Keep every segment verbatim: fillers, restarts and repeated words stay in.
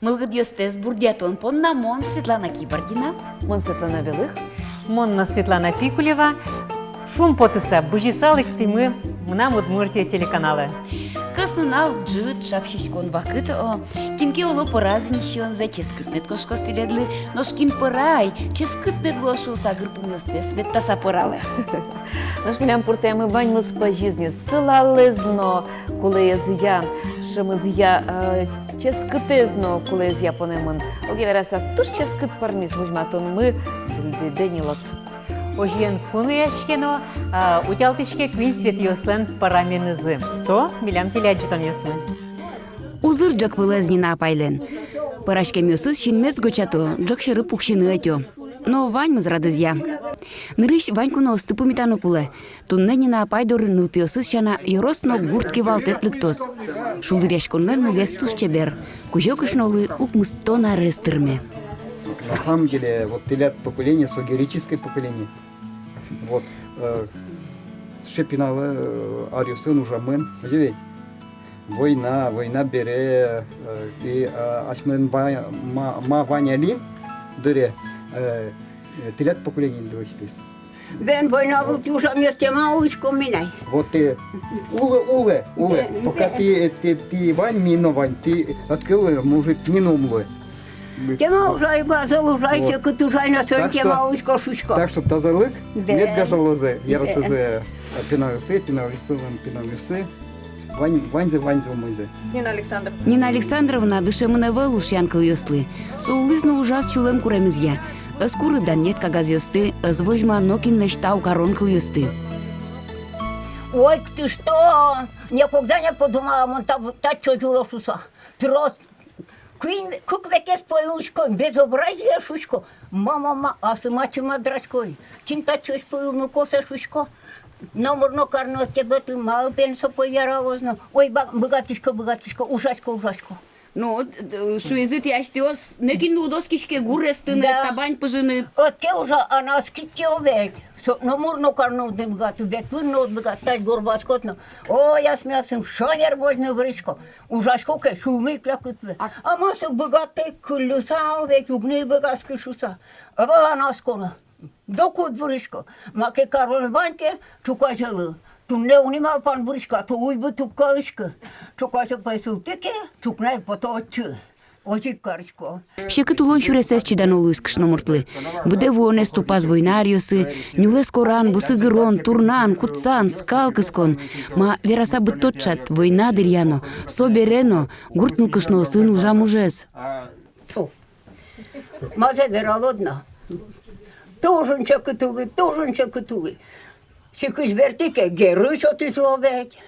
Мылкыдъёстэс бурдъятон понна мон, Светлана Кибардина. Мон, Светлана Белых. Мон но, Светлана Пикулева. Шумпотыса, бызьыса лыктӥмы «Мынам Удмуртие» телеканалэ. Кӧснунал ӝыт, шап сиськон вакыт, о. Кин ке, оло, пӧраз ини сиёнзэ, ческыт мед кошкоз тӥледлы. Нош кин пӧрай, ческыт мед луоз шуыса, гырпумъёстэс веттаса пӧралэ. Нош милям пуртэммы ваньмыз пӧзиз ни: сылалэз но кулэезъя, шӧмызъя, э, ческытэз но кулэезъя понэмын. Огъя вераса, туж ческыт пӧрмиз возьматонмы выльдӥдэ ньылот. Озьыен, кунояське но, а, утялтӥське куинь Светаослэн пӧраменызы. Со милям телеадӟытонъёсмы. Узыр ӝӧк вылэз Нина апайлэн. Пӧраськемъёсыз синмес гочато, ӝӧк сьӧры пуксьыны ӧтё. Но ваньмыз радызъя. Нырысь вань куноосты пумитаны кулэ. Туннэ Нина апай доры нылпиосыз сяна ёрос но гурт кивалтэт лыктоз. Шулдыръяськонлэн мугез туж чебер. Кузё-кышнолы укмыстон арес тырме. На самом деле, вот тӥляд поколение, со героическое поколение. Вот, э, сыӵе пиналлы, э, аръёсын ужамын, озьы ведь? Война, война бере, э, и, э, асьмелэн ва-, ма, ма вань али дыре, э, э, тӥляд поколение дырозь пес. Бен, война вылтӥ ужамъёстэ ма улӥськом ми на. Вот, э, улэ, улэ, улэ. Бен, пока бен. Тӥ, э, тӥ, тӥ вань, ми но вань, тӥ ӧд ке улэ, может, ми но ум луэ. Кема ужай, газол ужай, вот. Секыт ужай но, соин кема улӥсько, шуисько. Так что тазалык, бен, мед гажалозы, бен, ярасозы, э, пиналъёсты, пиналъёсты, пиналъёсты. Вань, ваньзэ, ваньзэ умойзэ. Нина Александровна. Нина Александровна дышемын ӧвӧл ушъян кылъёслы. Со улӥз но ужаз сюлэм куремезъя. Ӧз куры данъет кагазъёсты, ӧз возьма нокинлэсь тау карон кылъёсты. Ой, ты что? Никогда не подумала, мон та-, татчы озьы луо шуса. Трос. Куинь, кык векез пӧйылӥсько, безобразие шуисько. Ма, ма, ма, асьмеос ачим адӟиськом. Кин татчы озьы пӧйылыны косэ шуисько. Номыр но карны ӧд ке быгаты, малы бен со пӧй яралоз но. Ой, ба-, быгатӥсько, быгатӥсько, ужасько, ужасько. Ну, д-, д-, шуизы тӥ асьтэос, нокин уд оскиське гур эстыны, да, табань пыжыны. Ӧд ке ужа, анай кытӥ ведь. Со номыр но карны уд быгаты, ветлыны но уд быгаты, тась горбаськод но. Ой, асьмеос шонер возьыны выриськом. Ужаськом ке, сюлмы ик лякыт луэ. А, а ма со быгатэ, кылльыса ведь, уг ни быгатскы шуса. Ӧвӧл, анай осконо. Докуд вырисько. Маке карон вань ке, ӵуказелы. Туннэ уни малпан вырисько, а то уйбыт уг калыськы. Ӵуказе пӧй султӥ ке, ӵукна ик пото отчы. Озьы ик карисько. Секыт улон сюресэз чидано луиз кышномуртлы. Быдэ вуонэз тупаз война аръёсы, нюлэс коран, бусыгырон, турнаын, кутсан, скал кыскон. Ма вераса быдтод шат, война дыръя но, собере но, гурт нылкышноосын ужам ужез. О. Мазэ вералод на. Туж ини секыт улӥ, туж ини секыт улӥ. Сикысь бертӥ ке, герысь отысь луо ведь.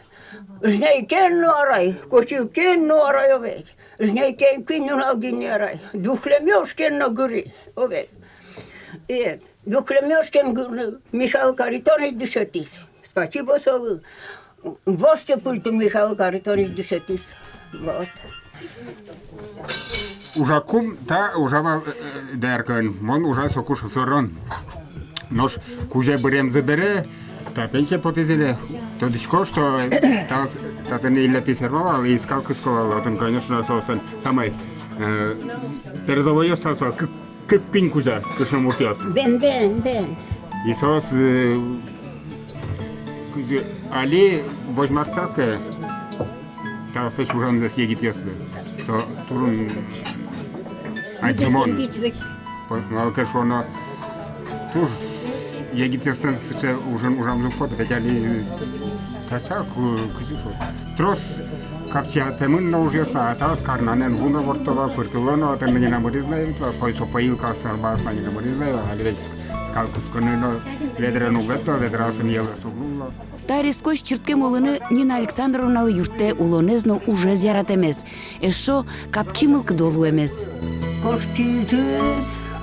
Жнейкен но арай, косилкен но арай, о ведь. Жнейкен куинь нунал гинэ арай. Двухлемёшкен но гыри, о ведь. И двухлемёшкен гыри Михаил Каритоныч дышетӥз. Спасибо солы. Востё пультын Михаил Каритоныч дышетӥз. Вот. Ужакум та ужа вал, э, э, дояркаын. Мон ужай соку шофёрын. Нош кузе быремзы бере, та пенсие потӥзы ле, тодӥсько, что, э, та, татын иллятӥ ферма вал, и скал кыскылӥ вал, отын, конечно, соослэн самой, э, передовойёс та со, кык, кык-куинь кузя кышномуртъёс. Бен, бен, бен. И соос, э, кузе, али возьматсак, э, таосысь ужамзэс егитъёслы. Со турын адӟымон. По-, малы ке шуоно, туж егитъёслэн сыӵе ужын ужамзы уг поты, ведь али таӵе ку-, кызьы шуод. Трос капчиятэмын но ужъёс но, а таос карнанэн ву но ворто вал, пыртыло но, отын ни номырыз но ӧй вал, пӧй со пӧйыл калсарбас но ни номырыз но ӧй вал, али ведь скал кыскыны но ведраен уг ветло, ведраосын йӧлэз уг нулло. Та риськозь чырткем улыны Нина Александровналы юрттэ улонэз но ужез яратэмез, эшшо капчи мылкыдо луэмез. Кошкизы,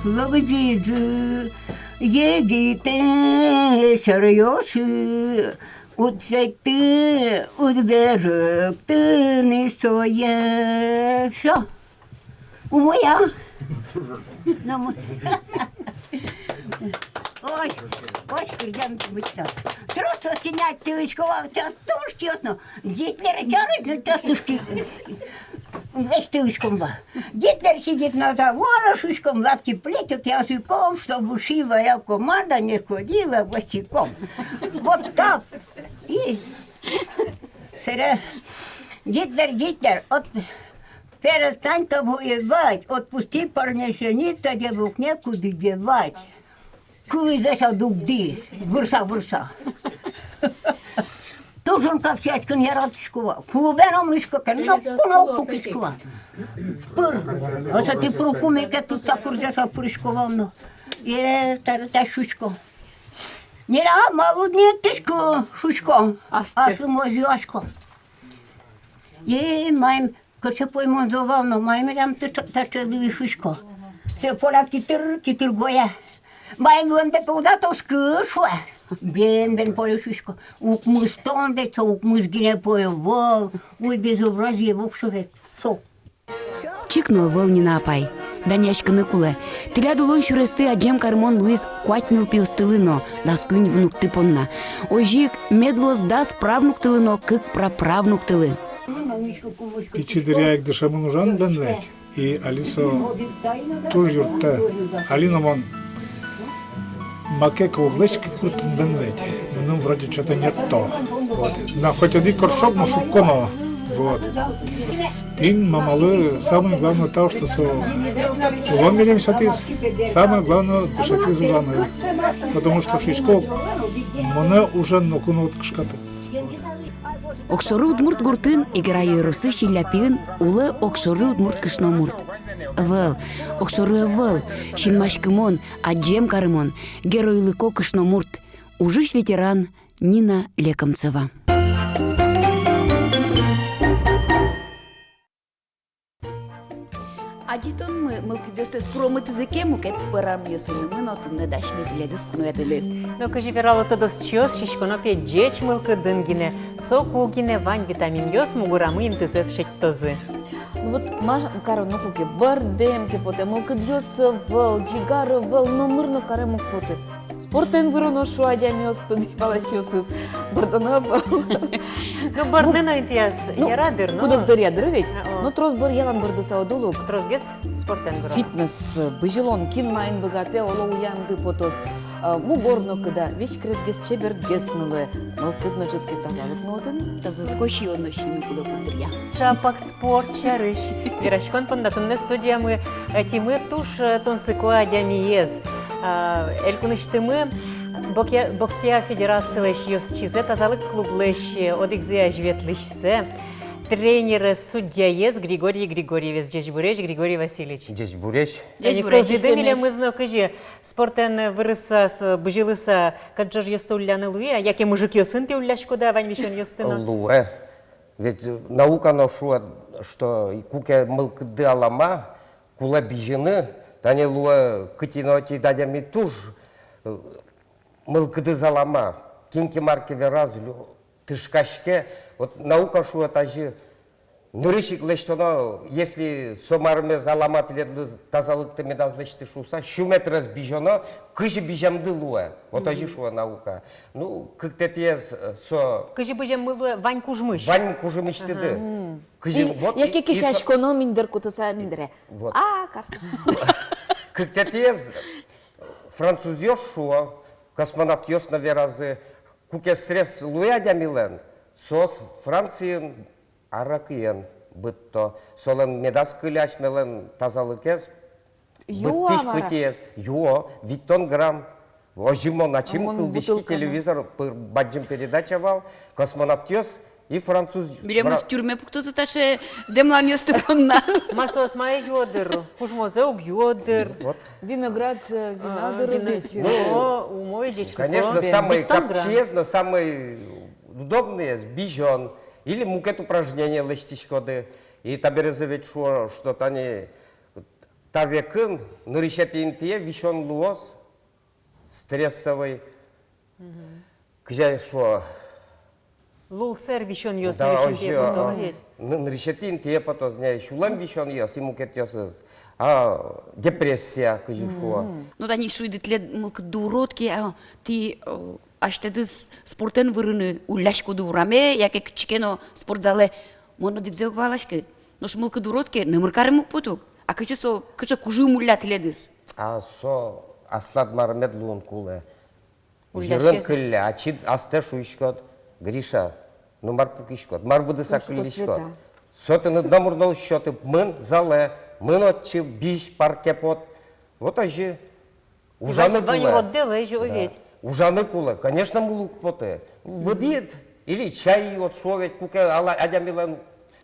лобӟизы егитэсь аръёсы, уд шедьты, уд берыкты ни сое. Всё. Умой-а? Ну, умой. Ой, ой, кырӟан быдтэ. Трос синяк тылысь ковал, час туж киосно. Гитлер чарысь, ну, час туж ки-. Лэсьтӥськом вал. Гитлер сидит на заборе, шуиськом, лапти плетет языком, чтобы сивая команда не ходила босиком. Вот так. И сэре: Гитлер, Гитлер, от перестань-ка воевать, отпусти парня жениться, девок некуда девать. Кылӥз, дугдӥз, вырса, вырса. Тужгес капчиятскыны яратӥсько вал. Клубе но мынӥсько ке, но куно пукисько вал. Пыр. Озьы тӥ пыр куме ке, тутса пырӟаса пырисько вал но. Э, таре та шуисько: «Нина, малы уд ни эктӥськы?» — шуисько. Аслым озьы юасько. Э, маин, кыӵе пӧймонзэ вал но, мае милям та-, таӵе луиз, шуисько. Со поляк тӥтыр, тӥтыр гое. Мае луэм, пе, уд-а тодӥськы, шуэ. Бен, бен, поле, шуисько. Укмыстон вет со, укмыс гинэ пӧй ӧвӧл, уй, безобразие воксё вет со. Чик но ӧвӧл, Нина апай. Данъяськыны кулэ. Тӥляд улон сюрестӥ адӟем карымон луиз куать нылпиостылы но, дас куинь внукты понна. Озьы ик мед луоз дас правнуктылы но кык праправнуктылы. Пичи дыръя ик дышемын ужан бен ведь, и али со туж юрттэ. Али но мон маке ке уг лэзиськы гуртын бен ведь, мыным вроде чё-то не то. Вот. Но хоть одӥг горшок но шукконо. Вот. Тӥни мамалы самое главное то, что со улон милем сётӥз, самое главное дышетӥз ужаны. Потому что, шуисько, монэ ужен ноку но уд кышкаты. Огшоры удмурт гуртын, Эгра ёросы Силляпиын, улэ огшоры удмурт кышномурт. Ӧвӧл, огшоры ӧвӧл, синмаськымон, адӟем карымон, геройлыко кышномурт, ужысь ветеран Нина Лекомцева. Адӟытонмы мылкыдъёстэс пуромытӥзы ке, мукет пӧрамъёсынымы но туннэ дасьмы тӥледыз куноятыны. Но кызьы верало тодосчиос, сиськоно, пе, ӟеч мылкыдын гинэ. Соку гинэ вань витаминъёс мугорамы интызэс шедьтозы. Ну вот, ма кароно, куке бӧрдэм ке потэ, мылкыдъёс ӧвӧл, ӟигар ӧвӧл, номыр но карем уг поты. Спортэн выроно, шуо адямиос, тодӥсь-валасьёсыз. Бӧрдоно ӧвӧл. Ну, бӧрдыны но интыяз яра дыр, но. Кудог дыръя дыр ведь. А, о. Ну, трос бӧръялан бӧрдыса уд улы ук. Тросгес спортэн выроно. Фитнес, бызьылон, кин маин быгатэ, оло, уянды потоз. А, мугор нокыда, весь крезгес, чебергес но луэ. Мылкыд но ӝытке, тазалык но отын. Тазалыко сиён но сиыны кулэ куддыръя. Ӵапак спорт сярысь вераськон понна туннэ студиямы ӧтимы туж, э, тунсыко адямиез. А, элькунысьтымы бокъя-, боксъя федерацилэсь ёзчизэ, тазалык клублэсь, э, одӥгзэ азьветлӥсьсэ, тренерез, судьяез Григорий Григорьевез. Ӟечбуресь, Григорий Васильевич. Ӟечбуресь. Ӟечбуресь. Тани кылзӥды милемыз но, кызьы спортэн вырыса, с-, бызьылыса, кӧтӝожъёсты улляны луэ-а, яке мыжыкъёсын тӥ улляськоды-а вань висёнъёсты но? Луэ. Ведь наука но шуэ, что куке мылкыдды алама, кулэ бызьыны. Тани луэ, кытӥ но ӧтид адями туж, э, мылкыдыз алама, кин ке мар ке вераз, лю-, тышкаське. Вот наука шуэ тазьы: нырысь ик лэсьтоно, если со мармес алама тӥледлы, тазалыкты медаз лэсьты шуыса, сю метрез бызёно, кызьы быземды луэ. Вот озьы шуэ наука. Ну, кыктэтӥез, э, со... Кызьы быземмы луэ вань кужмысь. Вань кужмысьтыды. Ага. Кызьы, и, вот, яке и, и со-, кесяськоно миндыр кутыса, миндыре. Вот. А, карса. Кыктэтӥез, французъёс шуо, космонавтъёс но веразы, куке стресс луэ адямилэн, соос Франциын аракыен быдто. Солэн медаз кыльы асьмелэн тазалыкез. Юо-а мар-а? Быдтӥсь пытьыез. Юо, витьтон грамм. Озьы мон ачим кылзӥськи, телевизор пыр бадӟым передача вал, космонавтъёс и француз. Милемыз тюрьмае пуктозы таӵе дэмланъёсты понна. Ма соос мае юо дыр, кужмозэ уг юо дыр. Вот. Виноград, э, вина дыр ведь. Ну, умой, ӟеч. Конечно, самой капчиез но самой удобноез — бызён. Или мукет упражнение лэсьтӥськоды. И табере ведь шуо, что тани та векын нырысетӥ интые висён луоз стрессовой. Мгм. Кызьы шуо? Лулсэр висёнъёс. Да, нырысетӥ интые потозы. Н-, нырысетӥ интые потозы, не, сюлэм висёнъёс и мукетъёсыз. А, депрессия, кызьы шуо. Мгм. Ну, тани шуиды, тӥлед мылкыдды урод ке, а, тӥ, э, асьтэдыз спортэн вырыны улляськоды ураме, яке кытчы ке но спортзалэ. Мон одӥгзэ уг валаськы. Нош мылкыд урод ке, номыр карем уг поты ук. А кыӵе со, кыӵе кужым улля тӥледыз? А со аслад мар мед луыны кулэ. Уллясьы. Йырын кылле, ачид астэ шуиськод: «Гриша, ну мар пукиськод, мар выдыса кыллиськод?» Со тыныд номыр но уз сёты: мын залэ, мын отчы, бызь, парке пот. Вот озьы. Ужаны кулэ. Вань уроддэ лэзь, о ведь. Ужаны кулэ. Конечно, мылкыд уг поты. Выдӥд или чай йод, шуо ведь, куке ала адямилэн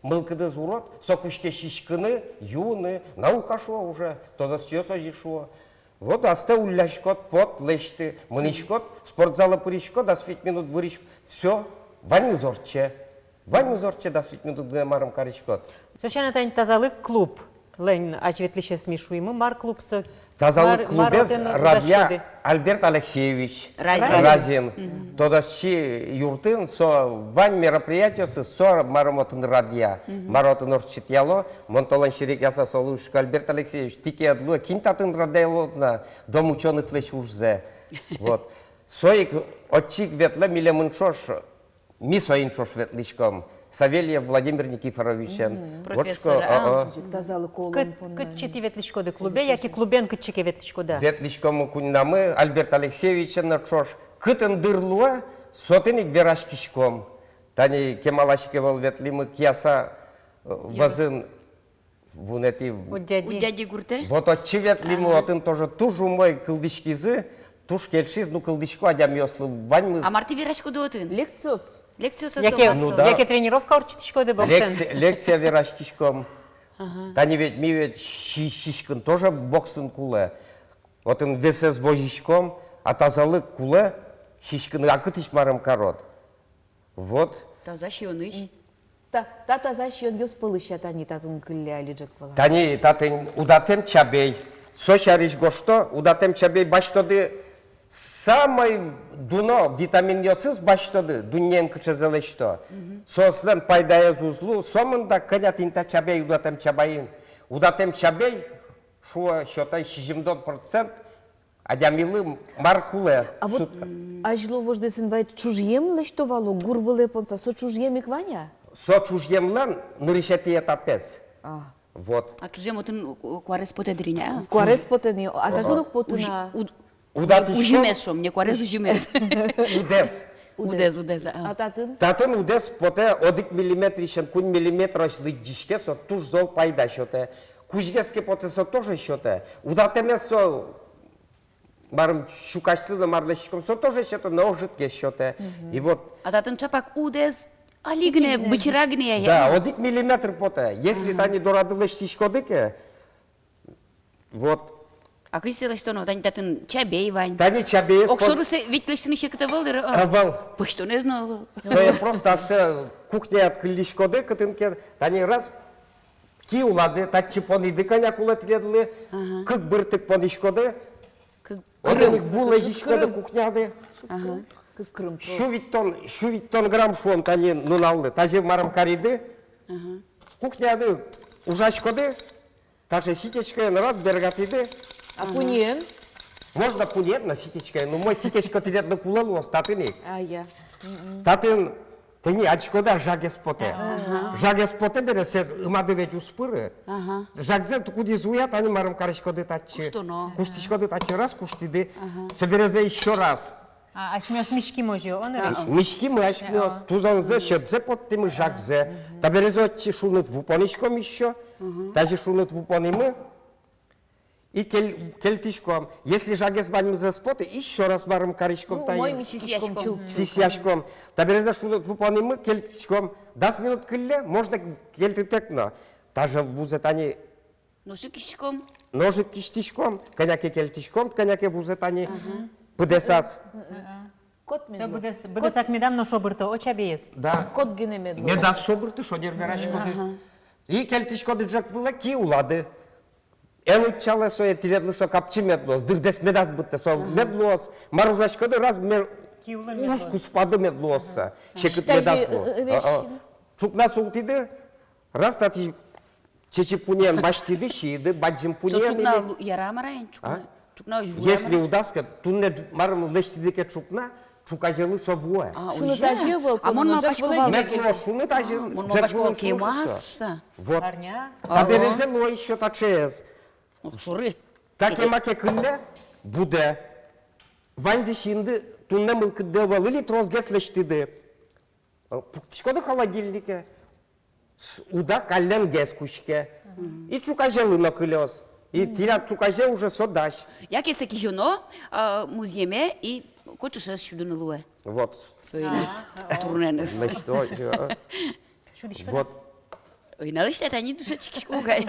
мылкыдыз урод, со кутске сиськыны, юыны, наука шуо уже, тодосчиос озьы шуо. Вот астэ улляськод, пот, лэсьты, мынӥськод, спортзалэ пыриськод, дас вить минут вырӥськод, всё, ваньмыз ортче. Ваньмыз ортче, дас вить минут гинэ марым кариськод. Со сяна тани «Тазалык клуб». Лэн азьветлӥсез ми шуимы, мар клуб со? «Тазалык клубез» радъя Альберт Алексеевич Разин. Разин. Мгм. Тодосчи юртын со вань мероприятиосыз, со мар отын радъя, мар отын ортчытъяло. Мон толон серекъяса солы шуисько: «Альберт Алексеевич, тӥ ке ӧд луэ, кин татын радъялоз на Дом учёнохлэсь ужзэ?» Вот. Со ик отчы ик ветлэ милемын ӵош. Ми соин ӵош ветлӥськом, Савельев Владимир Никифоровичен. Мгм. Вот профессор, что, а? О-о. Тазалык улон понна. Кыт-, кытчы тӥ ветлӥськоды, клубе яке клубен кытчы ке ветлӥськоды-а? Ветлӥськом куиньнамы Альберт Алексеевичен но ӵош. Кытын дыр луэ, со отын ик вераськиськом. Тани кемалась ик ӧвӧл ветлӥмы Кияса, э, вӧзын. Вунэтӥ. Удьяди. Удьяди гуртэ? Вот отчы ветлӥмы, ага, отын тоже туж умой кылзӥськизы, туж кельшиз, ну, кылзӥсько адямиослы ваньмыз. А мар тӥ вераськоды отын? Лекциос? Лекциос. Яке, ну да, яке тренировка ортчытӥськоды боксын? Лекци-, лекция вераськиськом. Ага. Тани ведь, ми ведь си-, сиськыны тоже боксын кулэ. Отын весэз возиськом, а тазалык кулэ, сиськыны а кытысь марым карод. Вот. Таза сиёнысь. Та, та таза сиёнъёс пӧлысь-а тани татын кылле али ӝӧк вылын? Тани татын удатэм чабей. Со сярысь гожто, удатэм чабей, басьтоды, самой дуно витаминъёсыз басьтоды, дуннеын кыӵезэ лэсьто. Мгм. Соослэн пайдаез уз лу, сомында кӧня тӥни та чабей, удатэм чабейын. Удатэм чабей, шуо, сётэ сизьымдон процент адямилы мар кулэ. А вот сутка. Азьло вождэс инвайт чужъем лэсьто вал, гур вылэ понса, со чужъем ик вань-а? Со чужъемлэн нырысетӥ этапез. А. Вот. А чужъем отын ку-, куарез потэ дыр ини, а? Куарез потэ ни, а татын уг поты на. Уд-, уд-, удатӥськом. Узьымез, шуом, не куарез, узьымез. Удэз. Удэз, удэз, а. А татын? Татын удэз потэ одӥг миллиметрысен куинь миллиметрозь лыдӟиське, со туж зол пайда сётэ. Кузьгес ке потэ, со тоже сётэ. Удатэмез со марым, сюкасьлы но мар лэсьтӥськом, со тоже сётэ, но ӧжытгес сётэ. Мгм. И вот. А татын чапак удэз али гинэ, пичи гинэ, бычыра гинэ я. Да, одӥг миллиметр потэ. Если, мгм, тани дорады лэсьтӥськоды ке, вот. А кызьы сое лэсьтоно? Тани татын чабей вань. Тани чабей. Огшоры сое ведь лэсьтыны секыт ӧвӧл дыр, а? Ӧвӧл. Пӧзьтонэз но ӧвӧл. Сое просто астэ кухняяд кыллиськоды кытын ке, тани раз, ки улады, татчы пониды, кӧня кулэ тӥледлы, ага, кык быртык пониськоды, кык, отын ик бу лэзиськоды кухняды. Ага. Кык кырым. Сю витьтон, сю витьтон грамм, шуом, тани нуналлы. Тазьы марым кариды, ага, кухняды ужаськоды, таӵе ситечкаен раз бергатӥды. А пуньыен? Можно пуньыен но, ситечкаен. Ну, умой ситечка тӥледлы кулэ луоз татын ик. А, я. Мгм. Татын тӥни адӟиськоды-а, жагез потэ. Ага. Жагез потэ бере, сое ымады ведь уз пыры. Ага. Жагзэ тӥ кудӥз уяд, тани марым кариськоды татчы. Куштоно. Куштӥськоды татчы, раз куштӥды. Ага. Собере сое ещё раз. А, асьмеос миськимы озьы, о, нырысь? А, миськимы асьмеос. А. Тузонзэ, сьӧдзэ поттӥмы, жагзэ. Мгм. Табере сое отчы шуныт ву пониськом ещё. Мгм. Тазьы шуныт ву понимы. И кель-, кельтӥськом. Если жагез ваньмыз ӧз поты, ещё раз марым кариськом. Ну, таин. Умой ми сисьяськом. Сисьяськом. Табере сое шуныт ву понимы, кельтӥськом. Дас минут кылле, можно кельтытэк но. Даже вузэ тани. Ножик кисьтӥськом. Ножик кисьтӥськом, кӧня ке кельтӥськом, кӧня ке вузэ тани. Ага. Быдэсаз. Ага. Кот медаз. Со быдэс, быдэсак медаз но шобырты, о, чабеез. Да. Кот гинэ медаз. Медаз шобырты, шонер вераськоды. Ага. И кельтӥськоды ӝӧк вылэ, ки улады. Эн утчалэ сое, тӥледлы со капчи мед луоз, дырдэс медаз быдтэ, со мед луоз. Мар ужаськоды, раз мер-, ки улын мед луоз. Уж куспады мед луоз со. Секыт медаз лу. Ӵукна султӥды, раз татӥ чечы пуньыен басьтӥды, сииды, бадӟым пуньыен. Со ӵукна яра-а, мар-а, эн ӵукна? А? Ӵукна уж вуя, мар-а? Если удаське, туннэ дж-, марым лэсьтӥды ке ӵукна, Ӵуказелы со вуэ. А, шуныт озьы. Тазьы вал. А мон малпасько вал. Мед луоз шуныт озьы. А мон малпасько вал, кемаз со. Вот. Арня. Таберезэ луэ ещё таӵеез. Ох, шоры. Та кема ке кылле, будэ. Ваньзэ сиыны туннэ мылкыдды ӧвӧл, или тросгес лэсьтӥды. Пуктӥськоды холодильнике. С-, уда калленгес кутске. И ӵуказелы но кылёз. И тӥляд ӵуказе уже со дась. Яке сое кизёно, а, музъеме и кочышез сюдыны луэ. Вот. Соин ик. Турненыз. Значит, о, чё? Сюдӥськод-а? Вот. Ой, налысь тани дышетскисько угай.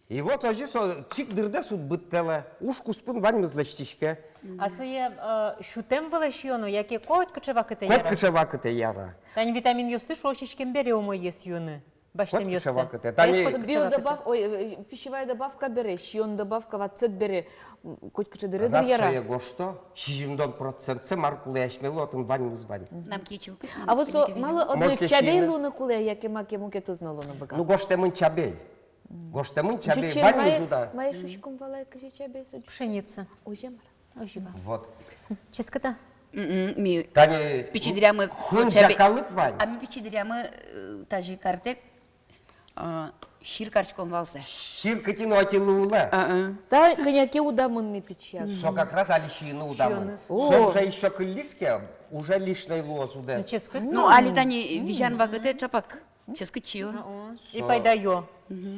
И вот озьы со чик дырдэс уд быдтэлэ, уж куспын ваньмыз лэсьтӥське. А сое, э, сютэм вылэ сиёно, яке котькыӵе вакытэ яра? Котькыӵе вакытэ яра. Тани витаминъёсты, шуо, сиськем бере умойе сиёно. Басьтэмъёссэ. Котькыӵе вакытэ. Тани биодобав-, ой, э, пищевая добавка бере, сиён добавка ватсэт бере, м, котькыӵе дыре дыр яра. Раз сое гожто, сизьымдон процентсэ мар кулэ асьмелы, отын ваньмыз вань. Мынам кичи ук. А вот со малы одно ик чабей луыны кулэ, яке маке мукетыз но луыны быгатэ? Ну, гожтэмын чабей. Гожтэмын чабей, ваньмыз уда. Мае шуиськом вал ай, кызьы чабей со? Пшеница. Озьы мар. Озьы вал. Вот. Ческыт-а? М-м, ми. Тани пичи дыръямы со чабей. Калык вань. А ми пичи дыръямы, э, тазьы картэк, а, сир кариськом вал сое. Сир кытӥ но ӧтилы улэ. А-а. Та кӧня ке удамын ми пичияз. Со как раз али сиыны удамын. Сиыны. О. Со уже ещё кыллиз ке, уже лишней луоз удэс. Ну, ческыт. Ну, али тани визян вакытэ чапак. Ческыт сиён. О, и пайдаё.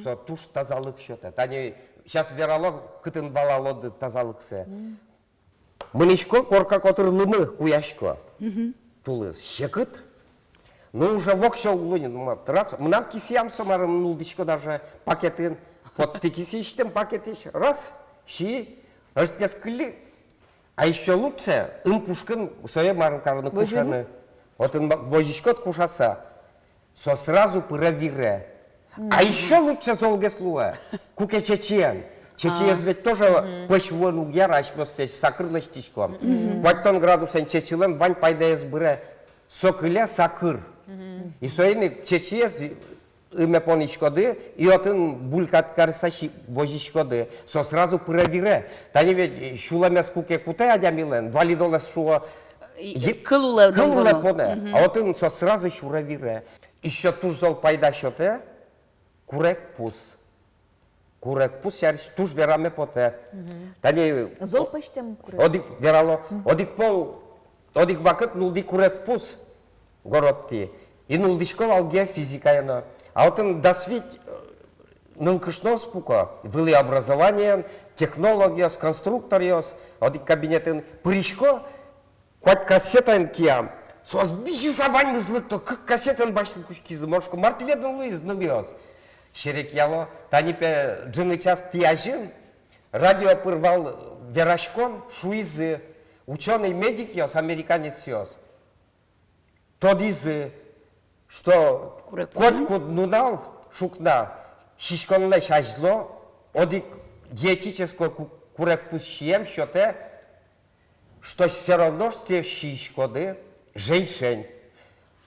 Со туж тазалык сётэ. Тани сейчас верало, кытын валалоды тазалыксэ. Мынӥсько, корка котыр лымы куясько. Тулыс секыт. Ну, уже воксё уг луы ни, ну, раз, мынам кисыям со, марым, нуллӥсько даже пакетын. Вот тӥ кисыысьтым пакетысь, раз, сиы, ӧжытгес кыллӥ, а ещё лучше ым пушкын сое марым карыны, кушаны. Отын ма-, возиськод кушаса. Со сразу пыре вире. А ещё лучше золгес луэ. Куке чечыен. Чечыез ведь тоже пӧсь вуэн уг яра, асьмеос сакыр лэсьтӥськом. Куатьтон градусэн чечылэн вань пайдаез быре. Со кыле сакыр. И соин ик чечыез ыме пониськоды, и отын булькат карыса возиськоды. Со сразу пыре вире. Тани ведь сюлэмез куке кутэ адямилэн, валидолэз, шуо, кыл улэ, кыл улэ понэ. А отын со сразу сюре вире. Ещё туж зол пайда сётэ курегпуз. Курегпуз сярысь туж вераме потэ. Тани зол пӧзьтэм курегпуз. Одӥг верало, одӥг пол, одӥг вакыт нуллӥ курегпуз городтӥ. И нуллӥсько вал геофизикае но. А отын дас вить, э, нылкышноос пуко, вылӥ образованиен, технологъёс, конструкторъёс, одӥг кабинетын пырисько, куать кассетаен киям. Соос бызьыса ваньмыз лыкто, кык кассетаен басьтыны кутскизы. Мон шуисько, мар тӥледын луиз, нылъёс? Серекъяло, тани пе ӝыны час тӥ азьын радио пыр вал вераськон, шуизы, учёный-медикъёс, американецъёс тодӥзы, что котькуд нунал ӵукна сиськонлэсь азьло одӥг диетической ку-, курегпуз сием сётэ, что всё равно, что сиськоды женьшень.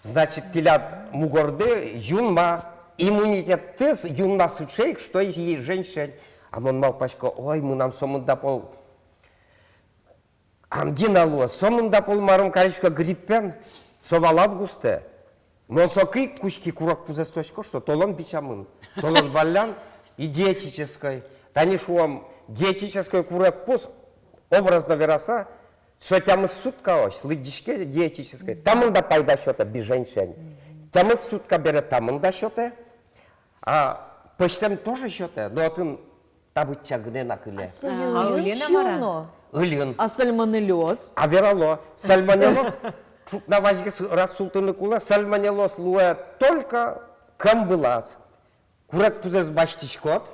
Значит, тӥляд мугорды юнма, иммунитетты юнма сыӵе ик, что и женьшень. А мон малпасько, ой, мынам сомында пол ангина луоз, сомында пол марым карисько гриппен, со вал августэ. Мон соку ик кутски курегпузэз, тодӥсько, что толон бичамын, толон валлян и диетической. Тани шуом, диетической курегпуз, образно вераса, со тямыс суткаозь лыдӟиське диетической. Та мында пайда сётэ, быдӟа сямен. Тямыс сутка бере та мында сётэ. А пӧзьтэм тоже сётэ, но отын та быдӟа гинэ на кыле. А со ыльын сиёно? Ыльын. А сальмонеллёз? А верало, сальмонеллёз ӵукна вазьгес раз султыны кулэ, сальмонеллёз луэ только кӧм вылаз. Курегпузэз басьтӥськод,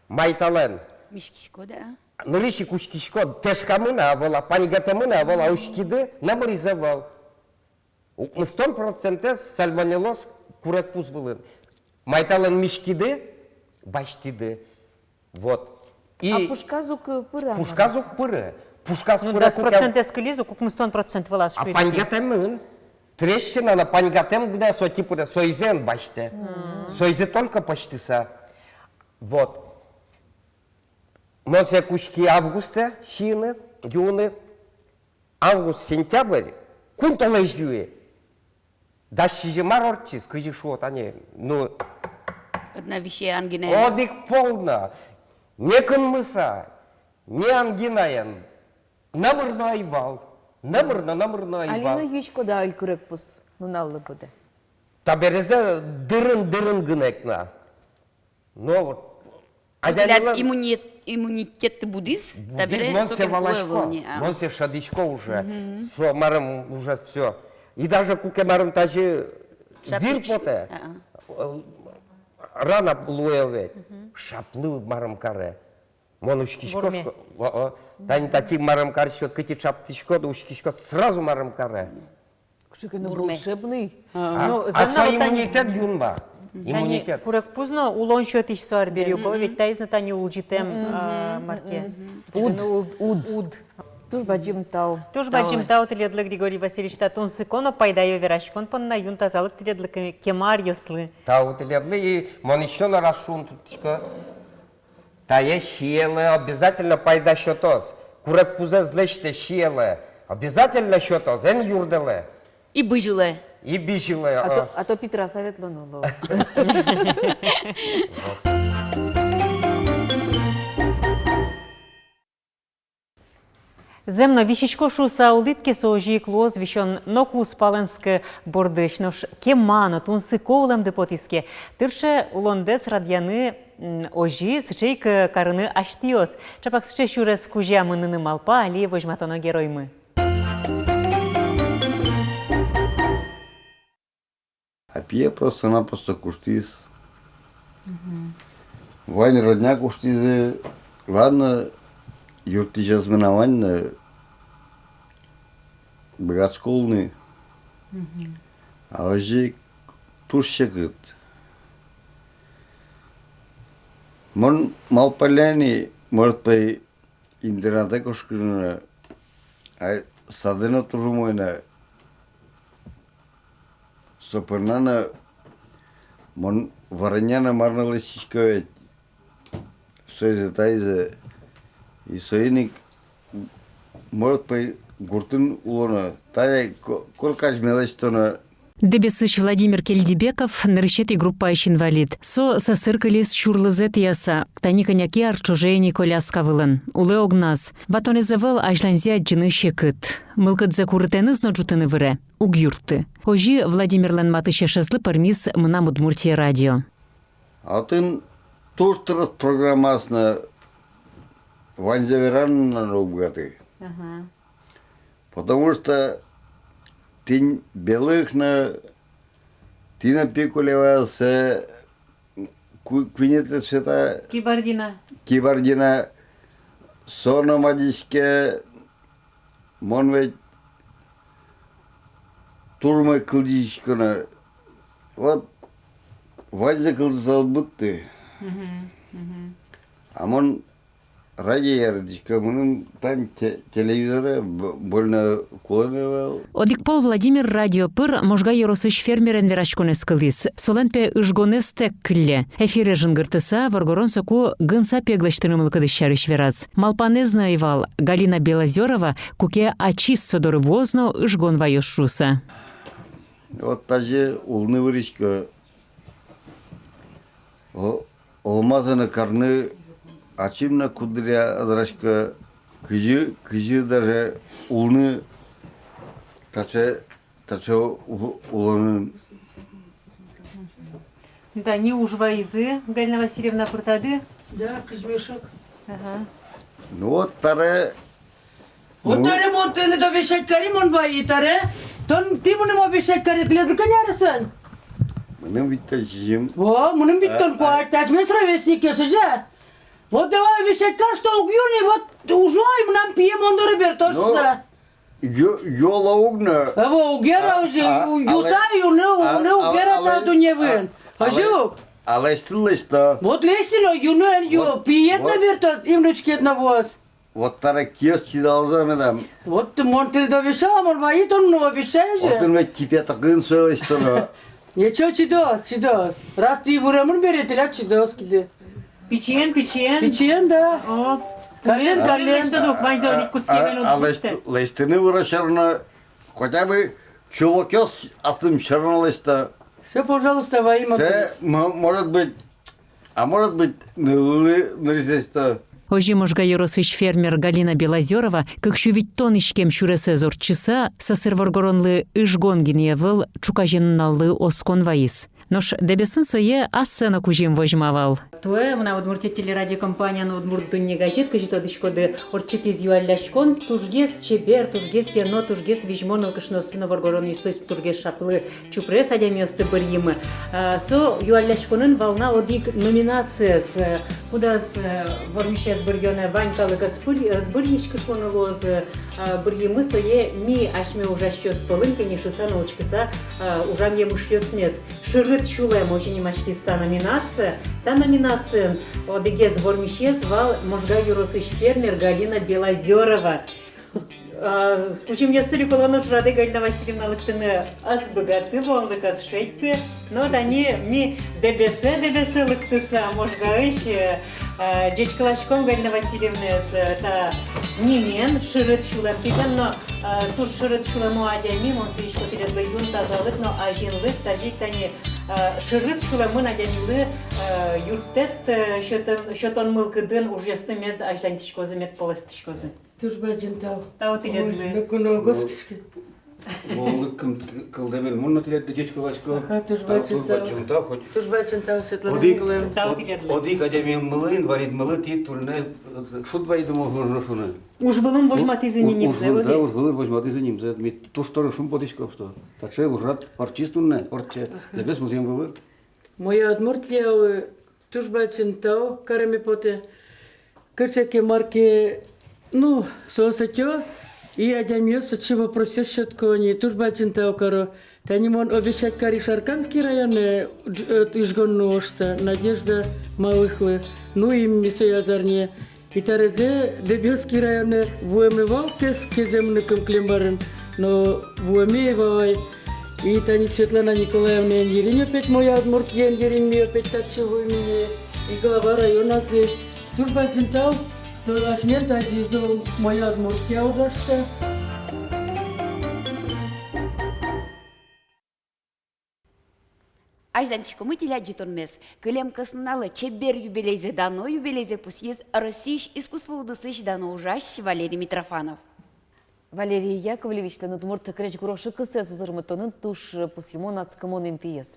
майталэн. Миськиськод, а? Нырысь ик учкиськод, тэшкамын-а ӧвӧл-а, паньгатэмын-а ӧвӧл-а, учкиды, номырыз ӧвӧл. Укмыстон процентэз сальмонеллёз курегпуз вылын. Майталэн миськиды, басьтӥды. Вот. И а пушказ уг пыры-а? Пушказ уг пыры. Пушказ пыры. Ну, дас процентэз кылиз ук, укмыстон процент вылаз шуид. А паньгатэмын. Трещина на паньгатэм гинэ, со типа, соизэ эн басьтэ. Соизэ только пӧзьтыса. Вот. Мон сое кутски августэ сиыны, юыны. Август, сентябрь, кун толэзь юи. Дас сизьым ар ортчиз, кызьы шуо тани, ну. Одна висе ангинаен. Одӥг пол но, не кынмыса, не ангинаен. Номыр но ӧй вал. Номыр но, номыр но ӧй вал. Али но юиськод-а али курегпуз нуналлы быдэ? Таберезэ дырын-дырын гинэ ик на. Но вот. Адямилэн иммунитет, иммунитет будӥз, будӥз, табере мон сое валасько, мон сое шӧдӥсько уже. Со марым уже всё. И даже куке марым тазьы вир потэ, рана луэ ведь. Шаплы марым каре. Мон учкисько, тани тати марым кариськод, кытӥ чаптӥськод, учкиськод, сразу марым каре. Кыӵе ке но волшебный. А со иммунитет юн ма. Иммунитет. Курегпуз но улон сётӥсь со арбериуко, ведь таиз но тани улӟытэм, а, марке. Уд. Уд. Уд. Туж бадӟым тау. Туж бадӟым тау тӥледлы, Григорий Васильевич, та тунсыко но пайдаё вераськон понна, юн тазалык тӥледлы, кема аръёслы. Тау тӥледлы, и мон ещё но раз шуны турттӥсько. Тае сиелэ, обязательно пайда сётоз. Курегпузэз лэсьтэ, сиелэ, обязательно сётоз, эн юрдэлэ. И бызьылэ. И бызьылэ. А то, а то питраса ветлоно луоз. Зэм но, висисько шуыса улӥд ке, со озьы ик луоз, висён но кузпалэнске бордысь. Нош кема но тунсыко улэмды потӥз ке, тырше улондэс радъяны, м, озьы, сыӵе ик карыны асьтэос. Чапак сыӵе сюрес кузя мыныны малпа али возьматоно героймы. А пие просто-напросто куштӥз. Вань родня куштӥзы, ладно, юрттӥсез мынам вань но, быгатӥсько улыны. А озьы ик туж секыт. Мон малпалляй ни, может, пе, интернатэ кошкыны но, ай садэ но туж умой на. Со понна но мон варенья но мар но лэсьтӥсько ведь. Соизэ, таизэ. И соин ик, может, пе, гуртын улоно. Тае ко-, корказьме лэсьтоно. Дэбесысь Владимир Кельдибеков нырысетӥ группаысь инвалид. Со сӧсыр кылиз сюрлызэ тӥяса, тани кӧня ке ар ӵоже ини коляска вылын. Улэ огназ. Ватонэз ӧвӧл, азьланьзэ адӟыны секыт. Мылкыдзэ курытэныз но ӝутыны выре, уг юртты. Озьы Владимирлэн матысь эшезлы пӧрмиз «Мынам Удмуртие» радио. А отын туж трос программаос но, ваньзэ вераны но уг быгаты. Ага. Потому что тӥни Белых но, тӥни Пикулева, сэ, ку-, куинетӥез Света. Кибардина. Кибардина. Со но мадиське, мон ведь туж умой кылзӥсько но. Вот, ваньзэ кылзыса уд быдты. Мгм, мгм. А мон радио яратӥсько, мыным тань те-, телевизоре б-, больно кулэ но ӧвӧл. Одӥг пол Владимир радио пыр Можга ёросысь фермерен вераськонэз кылӥз. Солэн, пе, ыжгонэз тэк кылле. Эфире жингыртыса, воргорон соку гын сапег лэсьтыны мылкыдыз сярысь вераз. Малпанэз но ӧй вал, Галина Белозёрова куке ачиз со доры вуоз но ыжгон ваёз шуыса. Вот тазьы улыны вырисько. О-, олмазэ но карны ачим но куддыръя ӧз вераськы, кызьы, кызьы даже улыны таӵе, таӵе у-, улонын. Да, ни уж вайизы, Галина Васильевна, пыртады? Да, кызь мешок. Ага. Ну вот, таре Вот таре мон тыныд обещать кари, мон вайи таре. Тон, тӥ мыным обещать кари, тӥледлы кӧня аресъёс? Мыным витьтон сизьым. О, мыным витьтон куать, асьмеос ровесникъёс, озьы-а? Вот давай обещать кар, что уг ю ни, вот ужай, мынам пие мон доры бертоз шуса. Ю-, юла уг на. Ӧвӧл, уг яра озьы, а, ю-, а, юса, а, юны, а, юны уг яра та дуннеын. Озьы ук. А лэсьтыны лэсьто. Вот лэсьтыны, юны эн ю, вот, пиед но бертоз, и внучкед но вуоз. Вот таре киос чидалза медам. Вот мон тыныд обещала, мон вайи, тон мыным обещай же. Отын ведь кипятокын сое лэсьтоно. Ничего, чидоз, чидоз. Раз тӥ вырем бере, тӥляд чидоз кыдэ. Пичиен, пичиен. Пичиен, да. О. Каллен, каллен. Туннэ ук ваньзэ одӥг кутскемен уд быдтэ. Лэсьтыны выро сьӧры но, хотя бы чулокъёс аслым сьӧры но лэсьто. Всё, пожалуйста, ваимон. Всё, мо-, может быть, а может быть, нылы нырысь лэсьто. Озьы Можга ёросысь фермер Галина Белозёрова кык сю витьтон иськем сюресэз ортчыса, сӧсыр воргоронлы ыжгон гинэ ӧвӧл, ӵуказе нуналлы оскон вайиз. Нош Дэбесын сое ассэ но кузьым возьма вал. Туэ «Мынам Удмуртие» телерадиокомпания но «Удмурт дунне» газет, кызьы тодӥськоды, ортчытӥз юалляськон, тужгес чебер, тужгес йӧно, тужгес визьмо нылкышноосты но воргоронъёсты, тужгес шаплы, чупрес адямиосты бырйимы. А, со юалляськонын вал на одӥг номинациез, э, кудаз, э, вормисез бырйонэ вань калык ӧз быр-, ӧз бырйиськы шуыны луоз, э, бырйимы сое ми, асьме ужасьёс пӧлын кенешыса но учкыса, э, ужам емышъёсмес. «Шырыт сюлэм» — озьы нимаськиз та номинация. Та номинациын одӥгез вормисез вал Можга ёросысь фермер Галина Белозёрова. А, кузьымъёсты люкылон ужрадэ Галина Васильевна лыктыны ӧз быгаты, луонлык ӧз шедьты. Но тани ми Дэбесэ, Дэбесэ лыктыса, Можгаысь, э, ӟечкыласьком Галина Васильевнаез, э, та нимен, «Шырыт сюлэм» кизэн но, э, туж шырыт сюлэмо адями, мон сӥзисько тӥледлы юн, тазалык но азинлык, тазьы ик тани, э, шырыт сюлэмын адямилы, э, юрттэт, э, сётон, сётон мылкыдын ужъёсты мед азьланьтӥськозы, мед полэстӥськозы. Туж бадӟым тау. Тау тӥледлы. Ой, ноку но уг оскиськы. Луонлык кыл-, кылдэмын, мон но тӥледлы ӟечкыласько. Ага, туж бадӟым тау. Туж бадӟым тау, хоть. Туж бадӟым тау, Светлана Николаевна. Тау тӥледлы. Одӥг адямимылы, инвалидмылы тӥ туннэ, э, шуд вайиды, можно шуыны. Уж вылын возьматӥзы ни нимзэ, да, уж вылын возьматӥзы нимзэ. Ми туж трос шумпотӥськом, что таӵе ужрад ортчиз туннэ, ортче. Ага. Дэбес музъем вылын. Моя Удмуртия, э, туж бадӟым тау кареме потэ. Кыӵе ке мар ке, ну, соос ӧтё, и адямиос сыӵе вопросъёс сётко ини, туж бадӟым тау каро. Тани мон обещать кари Шарканский районэ, э, ыжгон нуо шуса, Надежда Малыхлы. Нуим ми сое азарне. И табере Дэбесский районэ вуэме вал кез, кезэ мыныкум кылем арын. Но вуэме ӧй вал ай. И тани Светлана Николаевнаен йырин опять, «Моя Удмуртиен» йырин ми опять татчы вуим ини, и глава районазы. Туж бадӟым тау, что асьмен тазьы ик «Моя Удмуртия» ужа шуса. Азьланьтӥськомы тӥляд ӝытонмес. Кылем кӧснуналэ чебер юбилейзэ, дано юбилейзэ пусйиз Россиысь искусство удысысь дано ужась Валерий Митрофанов. Валерий Яковлевичлэн удмурт крезьгуро шыкысэз узырмытонын туж пусйымон, адскымон интыез.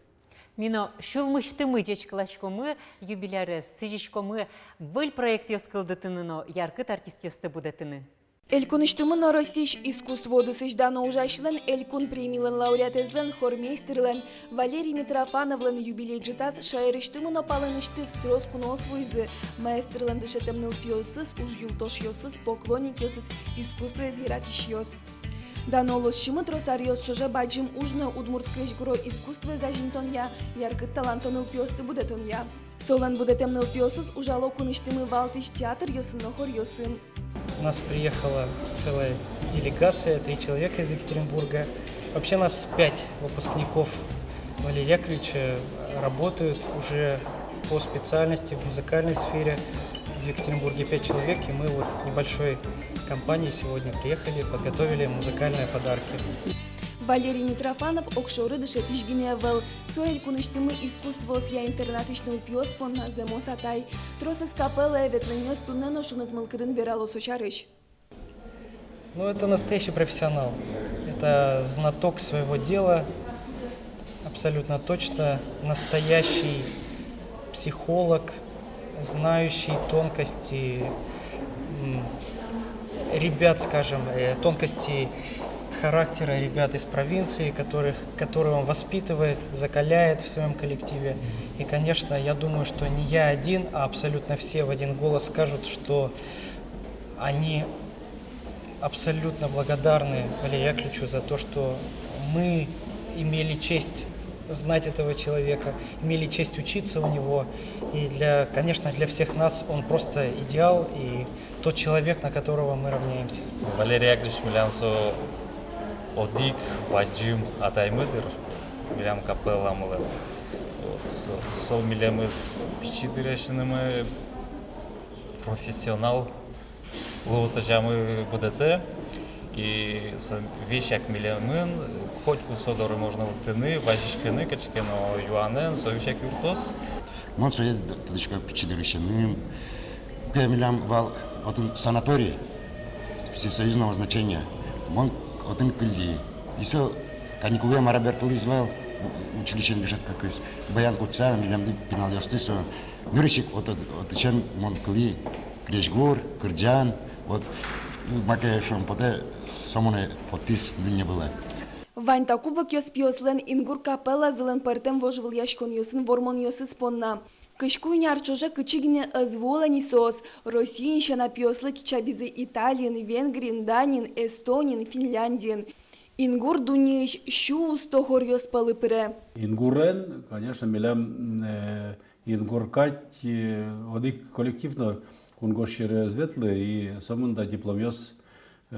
Ми но сюлмысьтымы ӟечкыласькомы юбилярез, сӥзиськомы выль проектъёс кылдытыны но яркыт артистъёсты будэтыны. Элькунысьтымы но Россиысь искусство удысысь дано ужасьлэн, элькун премилэн лауреатэзлэн, хормейстерлэн Валерий Митрофановлэн юбилей ӝытаз шаерысьтымы но палэнысьтыз трос куноос вуизы: маэстрлэн дышетэм нылпиосыз, ужъюлтошъёсыз, поклонникъёсыз, искусствоез яратӥсьёс. Дано улосчимы трос аръёс ӵоже бадӟым уж но: удмурт крезьгуро искусствоез азинтонъя, яркыт таланто нылпиосты будэтонъя. Солэн будэтэм нылпиосыз ужало кунысьтымы валтӥсь театръёсын но хоръёсын. У нас приехала целая делегация, три человека из Екатеринбурга. Вообще нас пять выпускников Валерия Яковлевича работают уже по специальности в музыкальной сфере. В Екатеринбурге пять человек, и мы вот небольшой компанией сегодня приехали, подготовили музыкальные подарки. Валерий Митрофанов огшоры дышетӥсь гинэ ӧвӧл. Со элькунысьтымы искусствоосъя интернатысь нылпиос понна зэмос атай. Тросэз капеллае ветлэмъёс туннэ но шуныт мылкыдын верало со сярысь. Ну, это настоящий профессионал. Это знаток своего дела. Абсолютно точно настоящий психолог, знающий тонкости, м, ребят, скажем, э, тонкости характера ребят из провинции, которых, которые он воспитывает, закаляет в своём коллективе. И, конечно, я думаю, что не я один, а абсолютно все в один голос скажут, что они абсолютно благодарны Валерию Яковлевичу за то, что мы имели честь знать этого человека, имели честь учиться у него. И для, конечно, для всех нас он просто идеал и тот человек, на которого мы равняемся. Валерий Яковлевич милям со одӥг бадӟым атаймы, дыр, милям капелламылэн. Вот, со, со милемыз пичи дырысенымы профессионал Лултӥзямы будэтэ, и со весяк милемын, котьку со доры можно лыктыны, вазиськыны кыӵе ке но юанэн, со весяк юрттоз. Мон сое т-, тодӥсько пичи дырысеным. Куке милям вал отын санаторий всесоюзного значения. Мон отын кылли. И со каникулъя мар-а бертылӥз вал, у-, училищеын дышетскыкуз. Баян кутса, милемды, пиналъёсты, со нырысь ик от-, от-, отысен мон кылӥ крезьгур, кырӟан, вот, маке шуом потэ, со монэ поттӥз дунне вылэ. Вань та кубокъёс пиослэн «Ингур» капеллазылэн пӧртэм вожвылъяськонъёсын вормонъёсыз понна. Кызь куинь ар ӵоже кытчы гинэ ӧз вуылэ ни соос, Россиын сяна пиослы кичабизы Италиын, Венгриын, Даниын, Эстониын, Финляндиын. «Ингур» дуннеысь сю усто хоръёс пӧлы пыре. «Ингурен», конечно, милям, э, «Ингур» кадь, э, одӥг коллектив но кунгож сьӧры ӧз ветлы, и сомында дипломъёс, э,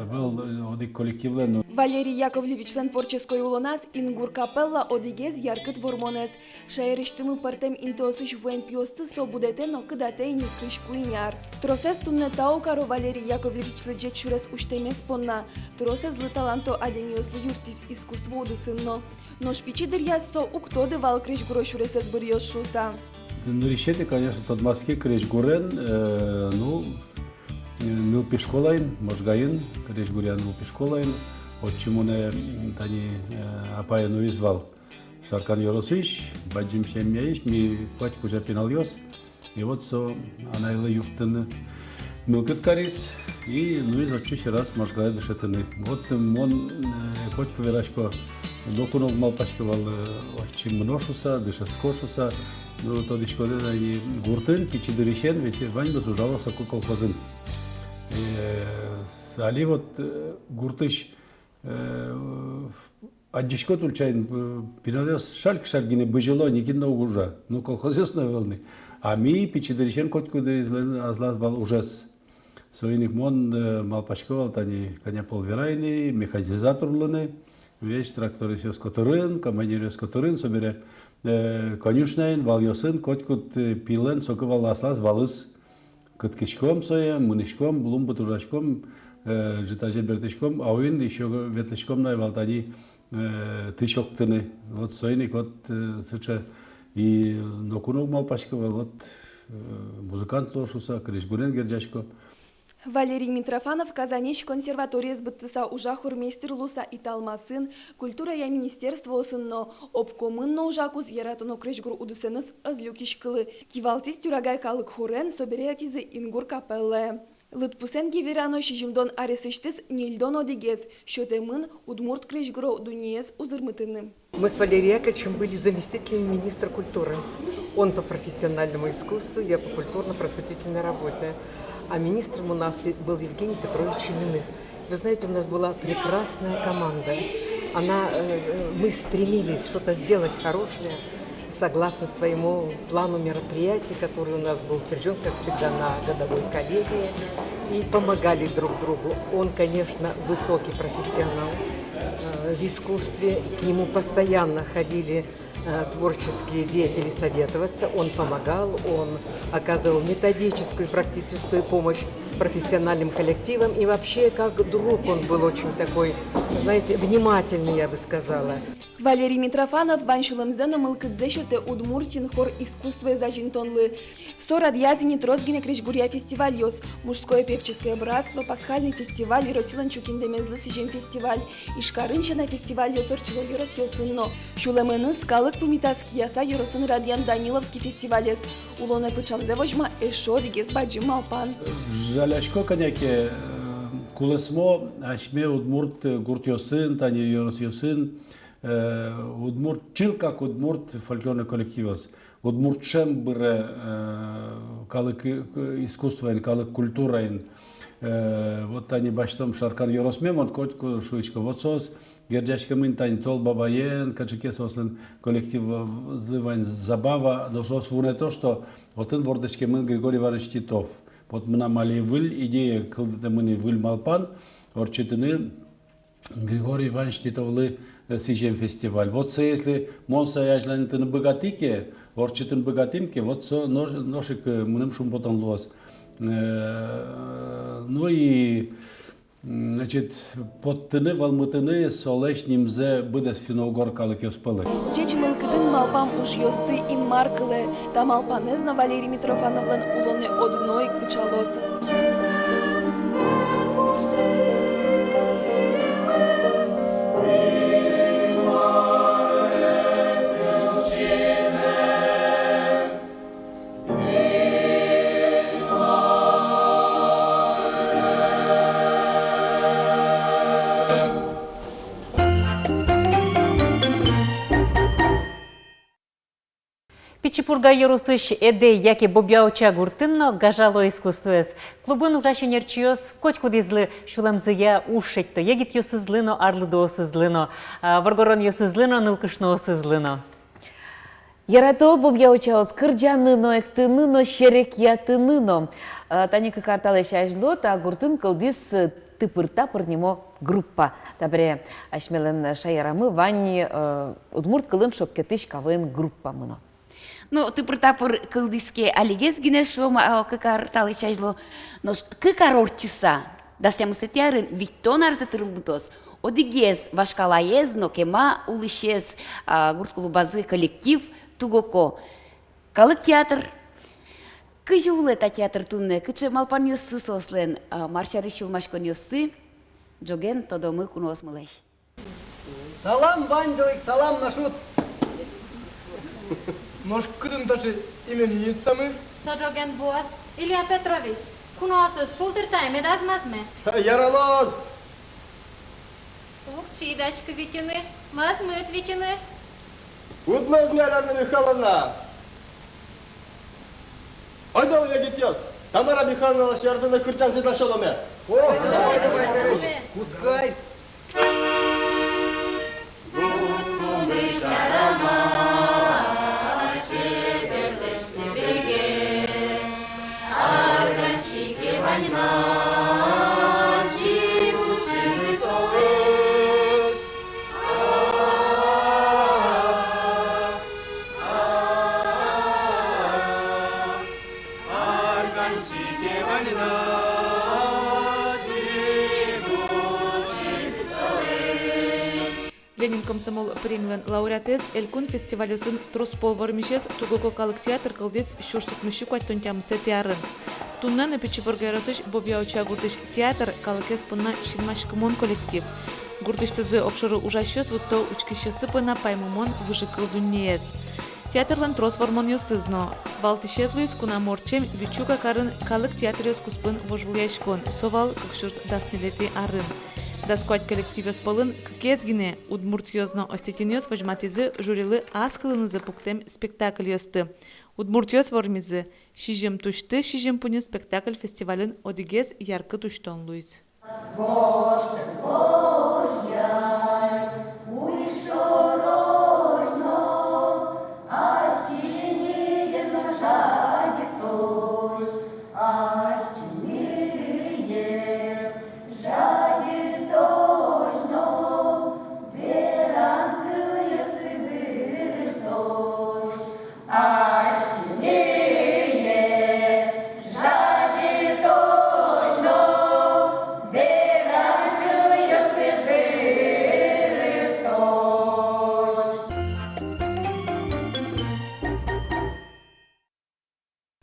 ӧвӧл, э, одӥг коллективлэн но. Валерий Яковлевичлэн творческой улоназ «Ингур» капелла одӥгез яркыт вормонэз. Шаерысьтымы пӧртэм интыосысь вуэм пиосты со будэтэ но кыдатэ ини кызь куинь ар. Тросэз туннэ тау каро Валерий Яковлевичлы ӟеч сюрес усьтэмез понна. Тросэзлы таланто адямиослы юрттӥз искусство удысын но. Нош пичи дыръяз со уг тоды вал крезьгуро сюресэз быръёз шуыса. Нырысетӥ, конечно, тодматске крезьгурен, э, ну, э, нылпи школаын, Можгаын, крезьгуръя нылпи школаын, отчы монэ, м, тани, э, апае нуиз вал. Шаркан ёросысь, бадӟым семьяысь, ми куать кузя пиналъёс. И вот со анайлы юрттыны мылкыд кариз, и нуиз отчы ещё раз Можгае дышетыны. Вот мон, э, котьку верасько, ноку но уг малпаськы вал, э, отчы мыно шуыса, дышетско шуыса. Ну, тодӥськоды, тани гуртын пичи дырысен ведь ваньмыз ужало соку колхозын. Э, с-, али вот, э, гуртысь Э, адӟиськод ульчаын, э, пиналъёс шальк-шальк гинэ бызьыло, нокин но уг ужа. Ну, колхозъёс но ӧвӧл ни. А ми пичи дырысен котькудӥзлэн азлаз вал ужез. Соин ик мон, э, малпасько вал тани кӧня пол верай ини, механизатор луыны, весь трактористъёс котырын, комбайнеръёс котырын, собере, э, конюшняын, валъёсын, котькуд, э, пилэн соку вал аслаз валыз. Кыткиськом сое, мынӥськом, лумбыт ужаськом, э, ӝытазе бертӥськом, а уин ещё ветлӥськом на вал тани, э, тысь октыны. Вот соин ик вот, э, сыӵе и ноку но уг малпаськы вал, вот, э, музыкант луо шуыса, крезьгурен герӟасько. Валерий Митрофанов Казаньысь консерваториез быдтыса ужа хормейстер луыса Италмасын, культурая министерствоосын но, обкомын но ужакуз, яратоно крезьгур удысэныз ӧз люкиськылы. Кивалтӥз Тюрагай калык хорен, собере ӧтизы «Ингур» капеллае. Лыдпусэн ке верано, сизьымдон аресысьтыз ньыльдон одӥгез сётэмын удмурт крезьгуро дуннеез узырмытыны. Мы с Валерием Яковлевичем были заместителями министра культуры. Он по профессиональному искусству, я по культурно-просветительной работе. А министром у нас был Евгений Петрович Ильиных. Вы знаете, у нас была прекрасная команда. Она, э, э, мы стремились что-то сделать хорошее, согласно своему плану мероприятий, который у нас был утверждён, как всегда, на годовой коллегии, и помогали друг другу. Он, конечно, высокий профессионал, э, в искусстве, к нему постоянно ходили, э, творческие деятели советоваться, он помогал, он оказывал методическую и практическую помощь профессиональным коллективам, и вообще как друг он был очень такой, знаете, внимательный, я бы сказала. Валерий Митрофанов вань сюлэмзэ но мылкыдзэ сётэ Удмуртиын хор искусствоез азинтонлы. Со радъяз ини трос гинэ крезьгуръя фестивальёс. «Мужское певческое братство», «Пасхальный фестиваль», Россилэн чукиндэмезлы сӥзем фестиваль. Ижкарын сяна фестивальёс ортчыло ёросъёсын но. Сюлэмыныз калык пумитаз Кияса ёросын радъян «Даниловский» фестивалез. Улонэ пыӵамзэ возьма эшшо одӥгез бадӟым малпан. Жалясько кӧня ке, э, кулэсмо асьме удмурт, э, гуртъёсын, тани ёросъёсын, э, удмурт, чылкак удмурт фольклорный коллективъёс. Удмурт шӧм быре, э, калык, э, искусствоен, калык культураен. Э, вот тани басьтом Шаркан ёросме, мон котьку шуисько, вот соос герӟаськемын тани Тол Бабаен, кыӵе ке соослэн коллективзы вань, «Забава», но соос вунэто, что отын вордӥськемын Григорий Иванович Титов. Вот мынам али выль идея, кылдытэмын выль малпан, ортчытыны Григорий Иванович Титовлы, э, сӥзем фестиваль. Вот со, если мон сое азьланьтыны быгатӥ ке, ортчытыны быгатӥм ке, вот со нош-, нош ик, э, мыным шумпотон луоз. Э, ну и, м, значит, поттыны, вӧлмытыны солэсь нимзэ быдэс финно-угор калыкъёс пӧлы. Ӟеч мылкыдын малпам ужъёсты Инмар кылэ. Та малпанэз но Валерий Митрофановлэн улонэ одно ик пыӵалоз. Пичи Пурга ёросысь Эдэй яке Бобья-Уча гуртын но гажало искусствоез. Клубын ужась ӧнерчиос котькудӥзлы сюлэмзыя уж шедьто, егитъёсызлы но, арлыдоосызлы но, а, воргоронъёсызлы но, нылкышноосызлы но. Ярато бобья-учаос кырӟаны но, эктыны но, серекъятыны но. Э, тани кык ар талэсь азьло та гуртын кылдӥз, э, «Тыпыр-тапыр» нимо группа. Табере асьмелэн шаерамы вань, э, удмурт кылын шоккетӥсь КВН группамы но. Ну, «Тыпыр-тапыр» кылдӥз ке алигес гинэ, шуом, а, кык ар талэсь азьло. Нош кык ар ортчыса, дас тямысэтӥ арын, витьтон арзэ тырмытоз одӥгез вашкалаез но кема улӥсез, а, гурт клубазы коллектив «Тугоко» калык театр. Кызьы улэ та театр туннэ, кыӵе малпанъёссы соослэн, а, мар сярысь сюлмаськонъёссы, ӝоген тодомы куноосмылэсь. Салам, ваньдылы ик салам, Нашут! Нош кытын таӵе именинницамы? Со ӝоген вуоз, Илья Петрович. Куноосыз шулдыртэ медаз мӧзме. Яралоз! Уг чидаськы витьыны, мӧзмыт витьыны. Уд мӧзме, Анна Михайловна! Ойдолэ, егитъёс, Тамара Михайловналэсь ярдыны кырӟанзэ дасяломе. О, давай, давай, давай. Кутскы ай. Ленин комсомол премилэн лауреатэз, элькун фестивальёсын трос пол вормисез «Тугоко» калык театр кылдӥз сюрс укмыссю куатьтон тямысэтӥ арын. Туннэ но Пичи Пурга ёросысь Бобья-Уча гуртысь театр калыкез понна синмаськымон коллектив. Гуртысьтызы огшоры ужасьёс вутто учкисьёссы понна паймымон выжыкыл дуннеез. Театрлэн трос вормонъёсыз но. Валтӥсез луиз кунамы ортчем Вичуга карын калык театръёс куспын вожвылъяськон, со вал кык сюрс дас ньылетӥ арын. Дас куать коллективъёс пӧлын кыкез гинэ, удмуртъёс но осетинъёс, возьматӥзы жюрилы ас кылынызы пуктэм спектакльёсты. Удмуртъёс вормизы. «Сизьым тусьты, сизьым пуньы» спектакль фестивальын одӥгез яркыт усьтон луиз.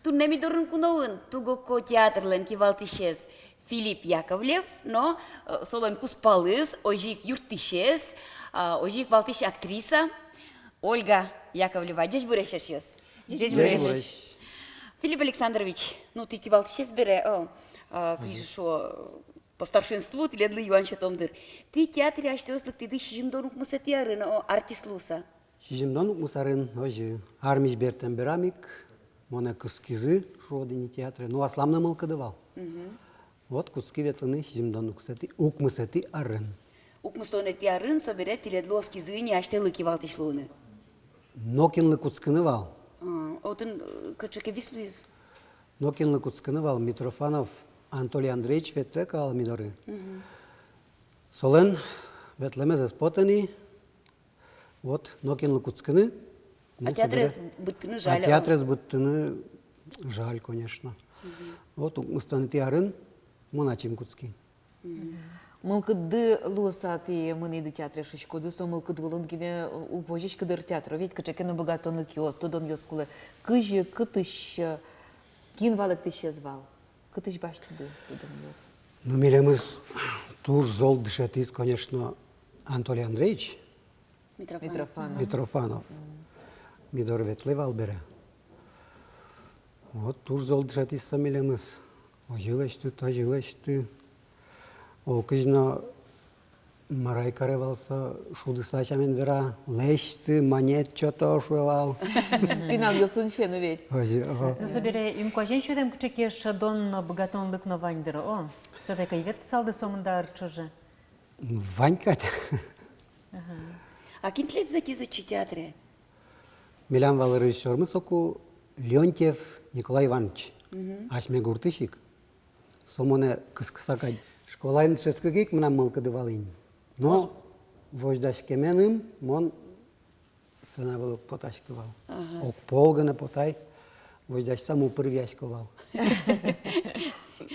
Туннэ ми дорын куноын «Тугоко» театрлэн кивалтӥсез Филипп Яковлев но, э, солэн кузпалыз, озьы ик юрттӥсез, а, озьы ик валтӥсь актриса Ольга Яковлева. Ӟечбуресь, эшъёс! Ӟечбуресь! Филипп Александрович, ну, тӥ кивалтӥсез бере, о, а, кызьы шуо, по старшинству тӥледлы юан сётом дыр. Тӥ театре асьтэос лыктӥды сизьымдон укмысэтӥ арын, о, артист луыса. Сизьымдон укмыс арын, озьы, армиысь бертэм берам ик монэ кыскизы, шуод ини, театре. Ну, аслам но мылкыды вал. Мгм. Вот кутски ветлыны сизьымдон укмысэтӥ, укмысэтӥ арын. Укмыстонэтӥ арын, собере тӥледлы оскизы ини асьтэлы кивалтӥсь луыны. Нокинлы кутскыны вал. А, отын, э, кыӵе ке вис луиз? Нокинлы кутскыны вал, Митрофанов Анатолий Андреевич ветлэ ке вал ми доры. Мгм. Солэн ветлэмез ӧз поты ни. Вот, нокинлы кутскыны. Ну, а театрез собере быдтыны жаль, а? Театрез быдтыны жаль, конечно. Вот укмыстонэтӥ арын мон ачим кутски. Мылкыдды луыса тӥ мынӥды театре шуиськоды, со мылкыд вылын гинэ уг возиськы дыр театр, ведь кыӵе ке но быгатонлыкъёс, тодонъёс кулэ. Кызьы, кытысь, э, кин валэктӥсез вал? Кытысь басьтӥды тодонъёс? Ну, милемыз туж зол дышетӥз, конечно, Анатолий Андреевич Митрофанов. Митрофанов. Митрофанов. Мгм. Ми доры ветлэ вал бере. Вот, туж зол дышетӥз со милемыз. Озьы лэсьты, тазьы лэсьты. Олокызьы но мар ай каре вал со, шудыса сямен вера: лэсьты, манет сёто, шуэ вал. Пиналъёсын сямен ведь. Озьы, ага. Ну, собере инкуазен сётэм кыӵе ке шӧдон но быгатонлык но вань дыр, о? Всё-таки ветлысалды сомында ар ӵоже. Вань кадь. Ага. А кин тӥледыз ӧтиз отчы театре? Милям вал режиссёрмы соку Леонтьев Николай Иванович. Мгм. Асьме гуртысь ик. Со монэ кыскыса кадь. Школаын дышетскыкы ик мынам мылкыды вал ини. Но возьдаськеменым мон сцена вылэ уг потаськы вал. Ага. Огпол гинэ потай, возьдасьсам упыр виясько вал.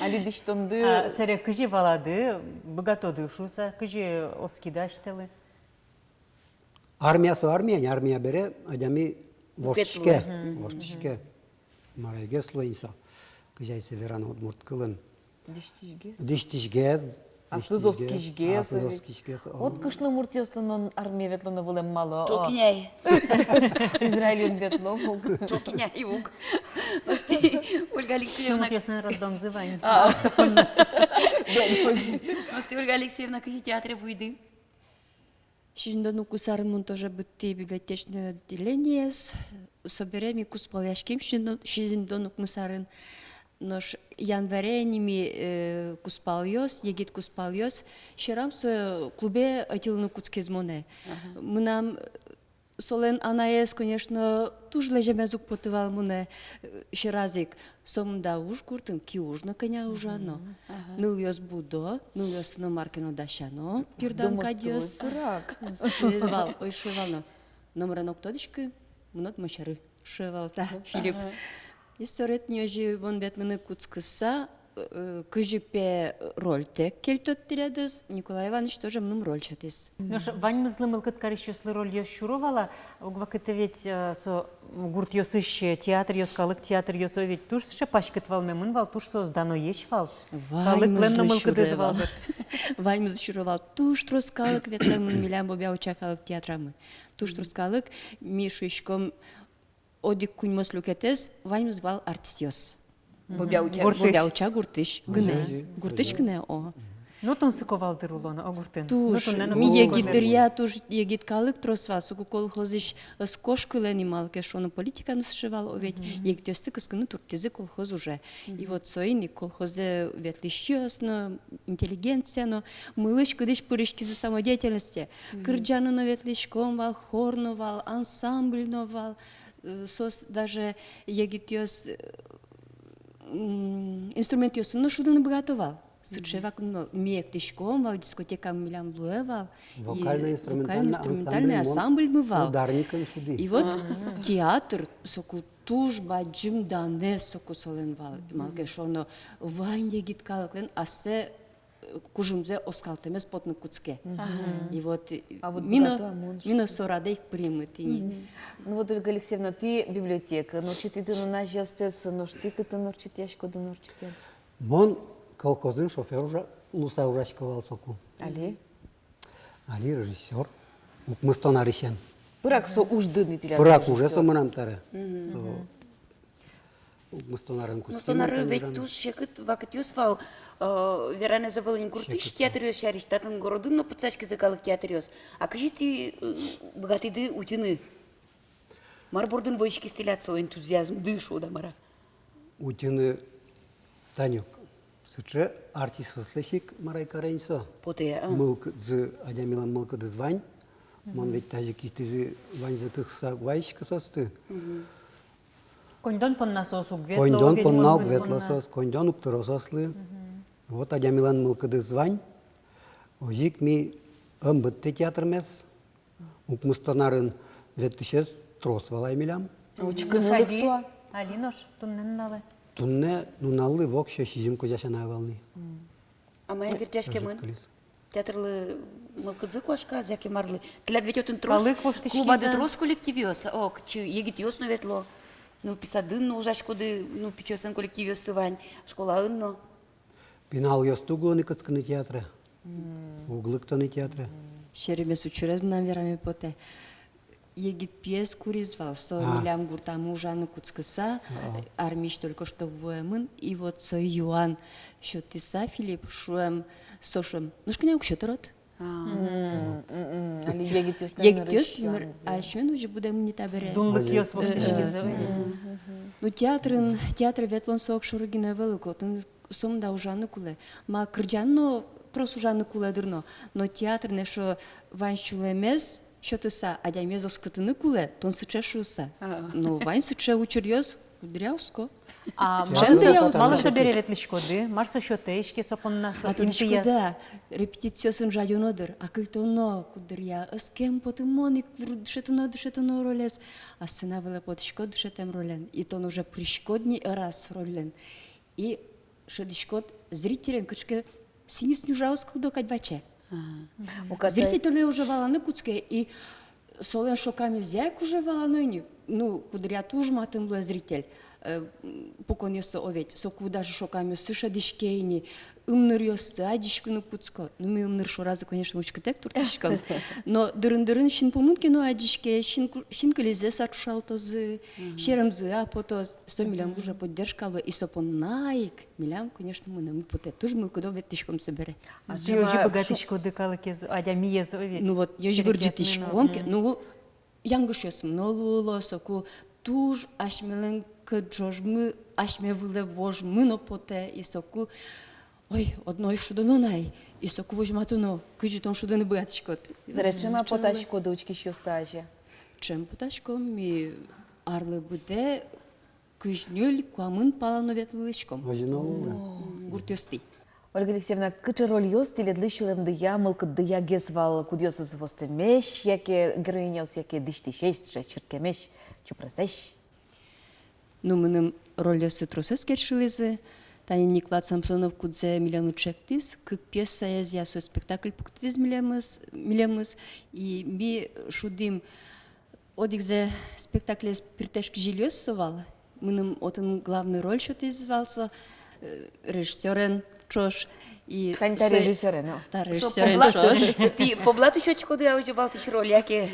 Али дӥсьтонды... А, собере кызьы валады, быгатоды шуыса, кызьы оскиды асьтэлы? Армия со армия ини, армия бере адями воштӥське, мгм, воштӥське. Мар ай гес луэ ини со, кызьы ай сое вераны удмурт кылын. Дӥсьтӥсьгес. Дӥсьтӥсьгес. Аслыз оскисьгес. Аслыз оскисьгес, о. Вот кышномуртъёслы но армие ветлоно вылэм малы, о. Ӵокиняй. Израильын ветло ук. Ӵокиняй ук. Нош тӥ, Ольга Алексеевна. Кышномуртъёслэн роддомзы вань. А. Нош тӥ, Ольга Алексеевна, кызьы театре вуиды? Сизьымдон укмыс арын мон тоже быдтӥ библиотечное отделениез. Собере ми кузпалъяським сизьымдон, сизьымдон укмыс арын. Нош январе ини ми, э, кузпалъёс, егит кузпалъёс, сьӧрам со клубе ӧтьылыны кутскиз монэ. Ага. Мынам солэн анаез, конечно, туж лэземез уг поты вал монэ, э, сьӧраз ик. Сомында уж гуртын, киуж но кӧня ужано. Мгм. Ага. Нылъёс будо, нылъёслы но мар ке но дасяно, пирдан кадьёс. Шуэ вал, ой, шуэ вал но. Номыр но уг тодӥськы, мынод мон сьӧры, шуэ вал та Филипп. Ага. И собере тӥни озьы мон ветлыны кутскыса, э, кызьы пе рольтэк кельтод тӥледыз, Николай Иваныч тоже мыным роль сётӥз. Нош ваньмызлы мылкыд карисьёслы рольёс сюро вал-а, уг вакытэ ведь, э, со гуртъёсысь театръёс, калык театръёс ведь туж сыӵе паськыт вал, мемын вал, туж соос даноесь вал. Калыклэн но мылкыдыз вал. Ваньмызлы сюро вал. Ваньмызлы сюро вал. Туж трос калык ветлэмын милям Бобья-Уча калык театрамы. Туж трос калык, ми шуиськом, одӥг куиньмос люкетэз ваньмыз вал артистъёс. Мгм. Бобья-Уча, гуртысь. Бобья-Уча гуртысь гинэ. Озьы, озьы. Гуртысь гинэ, о. Ну, тунсыко вал дыр улон, о, гуртын. Туж. Ну, туннэ но ми тунсыко егит дыръя, туж егит калык трос вал, соку колхозысь ӧз кошкылэ ни, малы ке шуоно, политика но сыӵе вал, о ведь. Мгм. Егитъёсты кыскыны турттӥзы колхоз уже. И вот соин ик колхозэ ветлӥсьёс но, интеллигенция но мылысь-кыдысь пыриськизы самодеятельносте. Мгм. Кырӟаны но ветлӥськом вал, хор но вал, ансамбль но вал. Э, соос даже егитъёс, э, м, инструментъёсын но шудыны быгато вал. Сыӵе вакыт но ми эктӥськом вал, дискотека милям луэ вал. И вокально-инструментальный ансамбль вал. Вокально-инструментальный ансамбльмы вал. Ударникын шудӥ. И вот театр соку туж бадӟым данэз соку солэн вал. Малы ке шуоно, вань егит калыклэн ассэ, э, кужымзэ оскалтэмез потыны кутске. Ага. И вот, э, а вот ми но, быгато-а мон, ми но шуыса, со радэ ик пыримы тӥни. Мгм. Ну вот, Ольга Алексеевна, тӥ библиотекаын ортчытӥды но на азьяостэс, нош тӥ кытын ортчытъяськоды но ортчытӥды? Мон колхозын шофёр ужа-, луыса ужасько вал соку. Али? Али режиссёр. Укмыстон арысен. Пырак со уждыны тӥляд. Пырак уже со мынам табере. Мгм. Со укмыстон арын кутским. Укмыстон арын ведь туж секыт вакытъёс вал, э, веранэз ӧвӧл ини гуртысь театръёс сярысь, татын городын но пытсаськизы калык театръёс. А кызьы тӥ, э, быгатӥды утьыны? Мар бордын возиськиз тӥляд со энтузиазмды, шуод-а, мар-а? Утьыны тани ик сыӵе артистъёслэсь ик, мар ай каре ини со. Потэ, а? Мылкыдзы, адямилэн мылкыдыз вань. Мон ведь тазьы кисьтӥзы ваньзэ кыскыса уг вайиськы соосты. Мгм. Коньдон понна соос уг ветло. Коньдон ведь понна уг ветло соос, коньдон уг тыро соослы. Мгм. Вот адямилэн мылкыдыз вань. Озьы ик ми ӧм быдтэ театрмес. Укмыстон арын ветлӥсез трос вал ай милям. Учкыны лыкто-а? Али нош туннэ нуналэ. Туннэ нуналлы воксё сизьым кузя сяна ӧвӧл ни. А маин герӟаськемын? Театрлы мылкыдзы куашказ яке марлы? Тӥляд ведь отын трос, калык воштӥськиз, клубады трос коллективъёс, о, кытчы егитъёс но ветло. Нылпи садын но ужаськоды, ну, пичиослэн коллективъёссы вань, школаын но. Пиналъёсты уг луы ни кыскыны театре. Уг лыкто ни театре. Серемес учырез мынам вераме потэ. Егит пиез куриз вал, со милям гуртамы ужаны кутскыса, армиысь только что вуэмын, и вот со юан сётыса, Филипп, шуэм, со шуэм: «Нош кӧня ук сётод?» Али егитъёс, егитъёс мер-, асьмен уже будэмын ни табере. Дунлыкъёс воштӥськизы. Ну, театрын, театре ветлон со огшоры гинэ ӧвӧл ук, отын сомында ужаны кулэ. Ма, кырӟаны но трос ужаны кулэ, дыр, но, но театрын эшшо вань сюлэмез сётыса, адямиез оскытыны кулэ, тон сыӵе шуыса. Но вань сыӵе учыръёс, куддыръя оско. А малы со бере ветлӥськоды, мар со сётэ иське со понна, со интыяз? А тодӥськоды-а, репетициосын жадёно, дыр, акыльтоно куддыръя, ӧскем потымон ик, вур-, дышетоно, дышетоно ролез, а сцена вылэ потӥськод дышетэм ролен, и тон уже пыриськод ни ӧраз ролен. И шӧдӥськод зрителен, кыӵе ке сӥньыс нюжаос кылдо кадь ваче. Зритель тонэ уже валаны кутске, и солэн шокамезъя ик уже валано ини. Ну, куддыръя туж матын луэ зритель, э, м, пуконъёссы, о ведь, соку даже шокамъёссы шӧдӥське ини, ымныръёссы адӟиськыны кутско. Ну, ми ымныр шоразы, конечно, учкытэк туртӥськом. Но дырын-дырын синпумын ке но адӟиське, синку-, синкылизэс ӵушалтозы, серемзы потоз, со милям уже поддержка луэ, и со понна ик милям, конечно, мынэммы потэ. Туж мылкыдо ветлӥськом собере. А тӥ озьы быгатӥськоды калыкез, адямиез, о ведь. Ну вот, озьы вырӟытӥськом ке, ну, янгышъёсмы но луыло, соку туж асьмелэн кӧт ӝожмы асьме вылэ вожмы но потэ, и соку, ой, одно ик шудоно на ай, и соку возьматоно, кызьы тон шудыны быгатӥськод. Собере ӵем-а потаськоды учкисьёсты азе? Ӵем потаськом, ми арлы быдэ кызь ньыль-куамын пала но ветлӥськом. Озьы но луэ. Гуртъёстӥ. Ольга Алексеевна, кыӵе рольёс тӥледлы сюлэмдыя, мылкыддыя гес вал, кудъёсыз востэмесь, яке героиняос, яке дӥсьтӥсесь, сыӵе чырткемесь, чупресэсь? Ну, мыным рольёссы тросэз кельшылӥзы. Тани Никвлад Самсонов, кудзэ милемлы ӵектӥз, кык пьесаезъя со спектакль пуктӥз милемыз, милемыз, и ми шудӥм. Одӥгзэ спектаклез «Пиртэш кизилиос» со вал. Мыным отын главный роль сётӥз вал со, э, режиссёрен ӵош. И тани та со режиссёрен, но. Та режиссёрен ӵош. Тӥ поблат учкиськоды-а озьы валтӥсь роль, яке,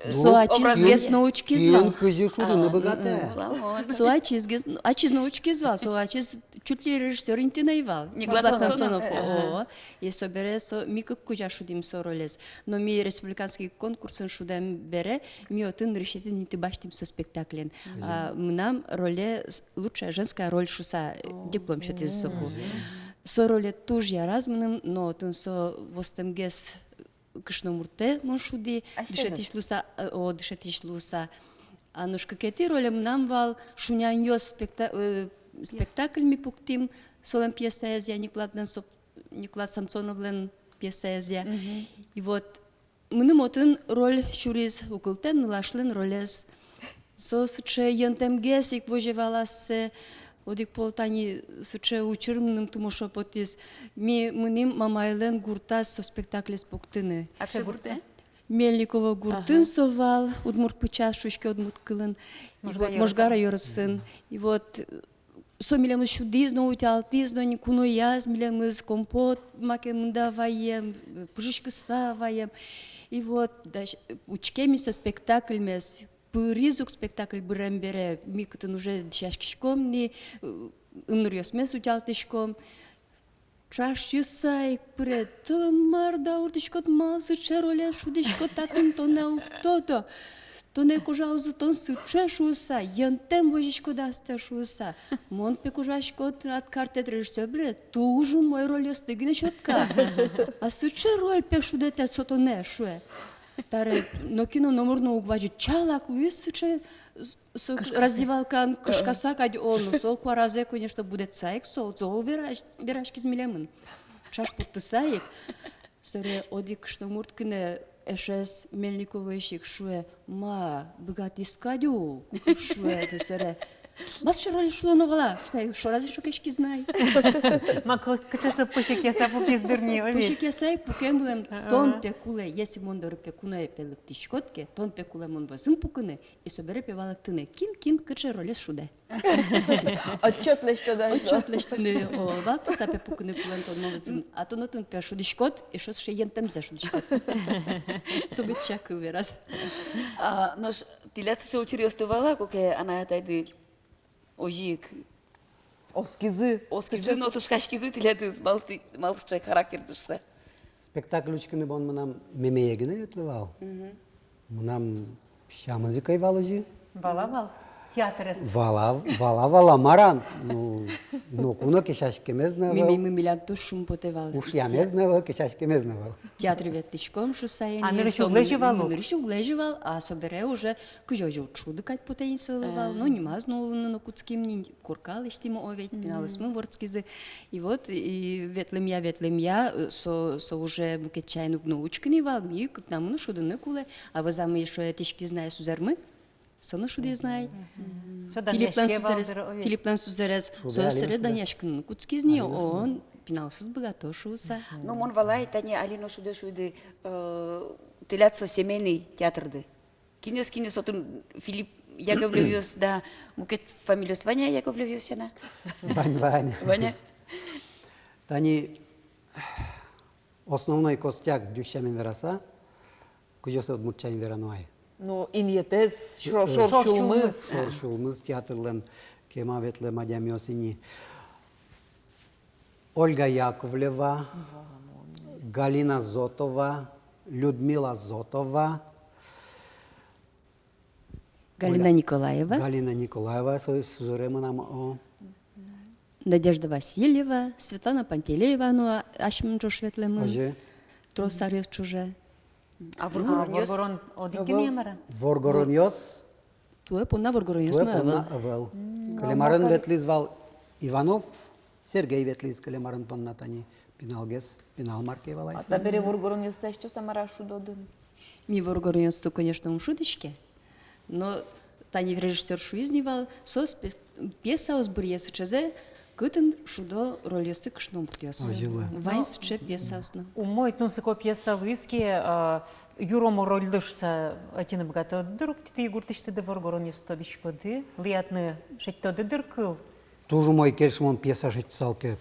э, со ачизгес но учкиз вал. Кин кызьы шудыны быгатэ. Со ачизгес, ачиз но учкиз вал, со ачиз чуть ли режиссёр интыын ӧй вал. Никвлад Самсонов. О, и собере со, ми кык кузя шудӥм со ролез. Но ми республиканский конкурсын шудэм бере, ми отын нырысетӥ инты басьтӥм со спектаклен. А мынам роле с-, лучшая женская роль шуса, э, диплом сётӥзы соку. Со роле туж яраз мыным, но отын со востэмгес кышномуртэ мон шудӥ, дышетӥсь луыса, э, о, дышетӥсь луыса. А нош кыкетӥ роле мынам вал «Шунянъёс» спекта-, э, спектакль ми пуктӥм, солэн пьесаезъя, Никвладлэн со-, Никвлад Самсоновлэн пьесаезъя. И вот мыным отын роль сюриз укылтэм нылашлэн ролез. Со сыӵе йӧнтэмгес ик возе вал ассэ, одӥг пол тани сыӵе учыр мыным тумошо потӥз. Ми мынӥм мамаелэн гуртаз со спектаклез пуктыны. Аке гуртэ? Мельниково гуртын со вал, удмурт пычас шуиське удмурт кылын. И вот Можга ёросын. И вот, э, со милемыз сюдӥз но, утялтӥз но, ни кунояз милемыз компот маке мында ваем, э, пыжиськыса ваем. И вот, дась-, учкем ми со спектакльмес, пыриз ук спектакль бырем бере, ми кытын уже дӥсяськиськом ни, э, ымныръёсмес утялтӥськом. Ӵашъяса ик пыре: «Тон мар даурдӥськод, малы сыӵе ролез шудӥськод, татын тонэ уг тодо. Тонэ кожалозы, тон сыӵе шуыса, йӧнтэм возиськод астэ шуыса. Мон пе кожасько, тынад картэд режиссёр бере туж умой рольёсты гинэ сётка. А сыӵе роль пе шудэтэ со тонэ», — шуэ. Таре нокин но номыр но уг вазьы, чалак луиз сыӵе, с-, с-, раздевалкаын кышкаса кадь, о, ну, со куаразэ, конечно, будэтса ик со, со верась-, вераськиз милемын. Ӵаш поттыса ик. Собере одӥг кышномурт гинэ эшез Мельниковоысь ик шуэ: «Ма, быгатӥз кадь ук», — шуэ, ну, собере. Мар сярысь шудоно вал-а? Шуса, шораз ик шуккиськиз на ай. Ма, ко-, кыӵе со пӧсекъяса пукиз дыр ни, оведь? Пӧсекъяса ик пуке милем. Ага. Тон пе кулэ, если мон доры пе куное пе лыктӥськод ке, тон пе кулэ мон вӧзын пукыны, и собере пе валэктыны, кин, кин кыӵе ролез шудэ. Отчёт лэсьтод-а? Отчёт лэсьтыны, о, валтӥса пе пукыны кулэ тон мон вӧзын, а тон отын пе шудӥськод, эшшо сыӵе йӧнтэмзэ шудӥськод. Со быдӟа кыл вераз. А, нош тӥляд сыӵе учыръёсты вал-а, куке анай-атайды озьы ик оскизы, оскизы но тышкаськизы тӥледыз, малы тӥ, малы сыӵе характерды шуса? Спектакль учкыны бон мынам мемее гинэ ветлы вал. Мгм. Мынам сямыз ик ӧй вал озьы. Вала вал театрез? Вала, вала, вала, мар-а, ну, ноку но кесяськемез но ӧвӧл. Мемеймы милям туж шумпотэ вал. Ушъямез но ӧвӧл, кесяськемез но ӧвӧл. Театре ветлӥськом шуса ини. А нырысь уг лэзьы вал? Нырысь уг лэзьы вал, а собере уже кызьы озьы уд шуды кадь потэ ини солы вал. А. Но нимаз но улыны но кутским ни, корка лэсьтӥмы, оведь, пиналъёсмы вордскизы. И вот, и ветлэмъя, ветлэмъя, э, со, со уже мукет сямен уг но учкы ни вал, ми кыкнамы но шудыны кулэ, а вӧзамы эшшо ӧтиськиз на ай сузэрмы, со но шудӥз на ай. Мгм. Со Филипплэн сузэрез, Филипплэн сузэрез, со сярысь данъяськыны кутскиз ни, конечно, он пиналъёсыз быгато шуса. Мгм. Ну, мон валай, тани али но шудэ, шуиды, э, тӥляд со семейный театрды. Кинъёс, кинъёс отын, Филипп Яковлевъёс да, мукет фамилиос вань-а Яковлевъёс сяна? Вань, вань. Вань-а? Тани основной костяк, ӟуч сямен вераса, кызьы со удмурт сямен верано ай? Ну, инъетэз, шо-, э, шор сюлмыз. Шор сюлмыз театрлэн, кема ветлэм адямиос ини. Ольга Яковлева, Галина Зотова, Людмила Зотова, Галина Николаева. Галина Николаева, со сузэре мынам, о. Надежда Васильева, Светлана Пантелеева, ну, а, асьмеын ӵош ветлэмын. Озьы. Трос аръёс ӵоже. А воргорон одӥг гинэ-а, мар-а? Воргоронъёс. Туэ понна воргоронъёс но ӧвӧл. Туэ понна ӧвӧл. М. Кылем арын ветлӥз вал Иванов Сергей, ветлӥз кылем арын понна, тани пиналгес, пинал мар ке вал ай. А табере воргоронъёсты асьтэос-а, мар-а, шудоды? Ми воргоронъёсты, конечно, ум шудӥське. Но тани режиссёр шуиз ни вал, со спе-, пьесаос быръе сыӵезэ, кытын шудо рольёсты кышномуртъёс. Озьы-а? Вань сыӵе пьесаос но. Умой, тунсыко пьеса луиз ке, а, юромо рольды шуса ӧтьыны быгатоды дыр ук тӥ гуртысьтыды, воргоронъёсты тодӥськоды, лыятыны шедьтоды дыр кыл. Туж умой кельше, мон пьеса шедьтысал ке,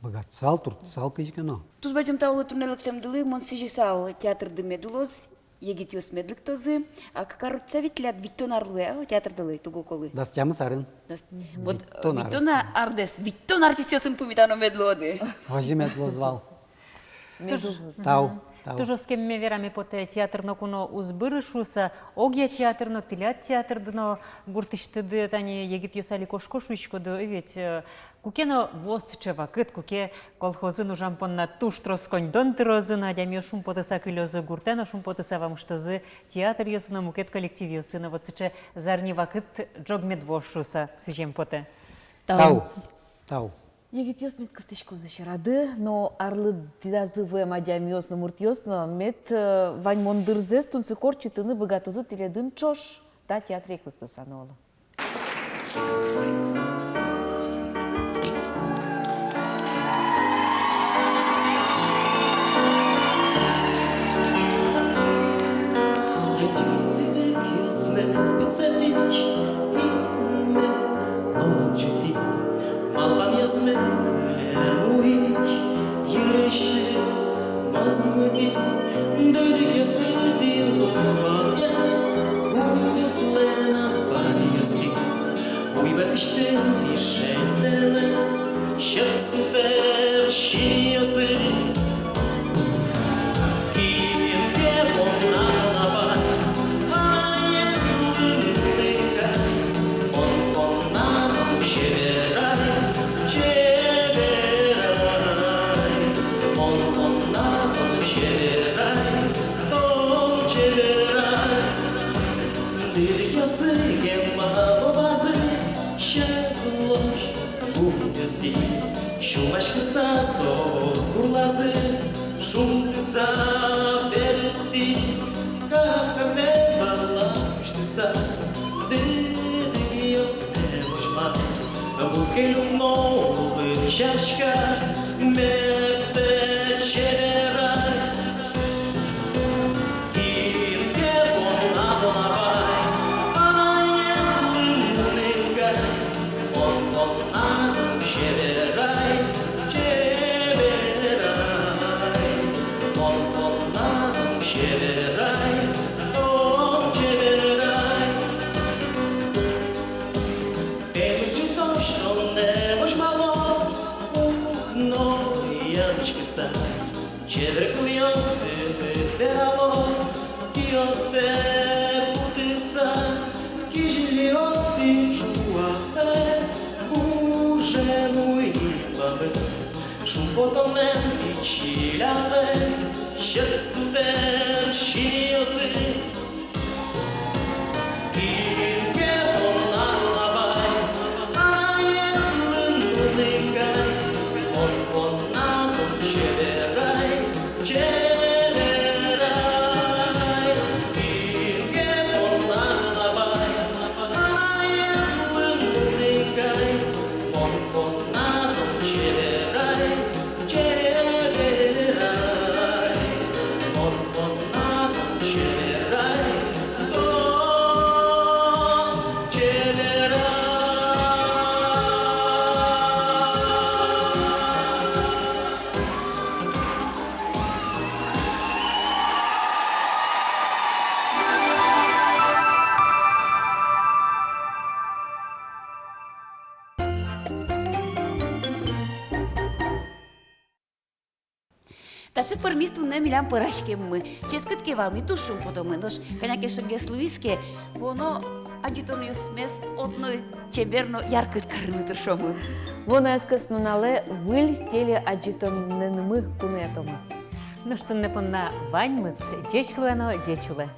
быгатысал, туртысал кызьы ке но. Туж бадӟым тау луэ туннэ лыктэмдылы, мон сӥзьысал театрды мед улоз, егитъёс мед лыктозы. А кык ар ортчыса ведь тӥляд витьтон ар луэ, а, театрдылы, тугоколы? Дас тямыс арын. Дас-, вот, витьтон ар, витьтон ар, ардэс, витьтон артистъёсын пумитано мед луоды. Озьы мед луоз вал. Мед улоз. Тау, тау. Туж оскемме вераме потэ, театр ноку но уз быры шуса, огъя театр но, тӥляд театрды но гуртысьтыды, тани егитъёс али кошко шуиськоды, ой, ведь, э, куке но вуоз сыӵе вакыт, куке колхозын ужам понна туж трос коньдон тырозы но, адямиос шумпотыса кылёзы гуртэ но, шумпотыса вамыштозы театръёсы но, мукет коллективъёсы но. Вот сыӵе зарни вакыт ӝог мед вуоз шуса сӥзем потэ. Тау. Тау. Тау. Егитъёс мед кыстӥськозы сьӧрады, но арлыдазы вуэм адямиос но, муртъёс но мед, э, ваньмон дырзэс тунсыко ортчытыны быгатозы тӥледын ӵош, та театре ик лыктыса но, оло. Малпанъёсме кылем уж йырысьтым мозмытӥ, дыдыкъёсыд тӥ луоды, кудыклэн азбаръёсыз уйвӧтысьтым тӥ шедьтэлэ, сьӧд супер синъёсыз. Кин ке понна тон апай, аен лымы кай, мон понна тон чебер ай, чебер ай, мон понна тон чебер ай, тон чебер ай. Дыръёсы ке малпазы, сьӧд лось гуртъёсты, сюлмаськыса соос гурлазы, шунтыса берыктӥ, капкаме валаштыса, дыдыкъёсме Бускель но улын сяська, мертэ чебер ай. Кин ке понна тон, абай, анаедлы мынӥськод. Мон понна тон, чебер ай, чебер ай. Мон понна тон, чебер ай, о, чебер ай. Пемыт ӝытозь тонэ возьмало, укно ялӥськыса. Чебер кылъёсты мед верало, киостэ кутыса. Кизилиосты ӵуа, э, гужем уйпамы. Шумпотонэн пичилялэ сьӧд сутэр синъёсы. Кин ке понна тон, абай, анаедлы мынӥськод. Мон понна тон, чебер ай, чебер ай. Кин ке понна тон, абай, анаедлы мынӥськод. Мон понна тон, чебер ай, чебер ай. Мон понна тон, чебер ай, тон чебер ай. Таӵе пӧрмиз туннэ милям пӧраськеммы. Ческыт ке вал, ми туж шумпотомы, нош кӧня ке шергес луиз ке, вуоно адӟытонъёсмес одно чебер но яркыт карыны тыршомы. Вуоно ас кык нуналэ выль телеадӟытонэнымы куноятомы. Нош туннэ понна ваньмыз. Ӟеч луэ но ӟеч улэ.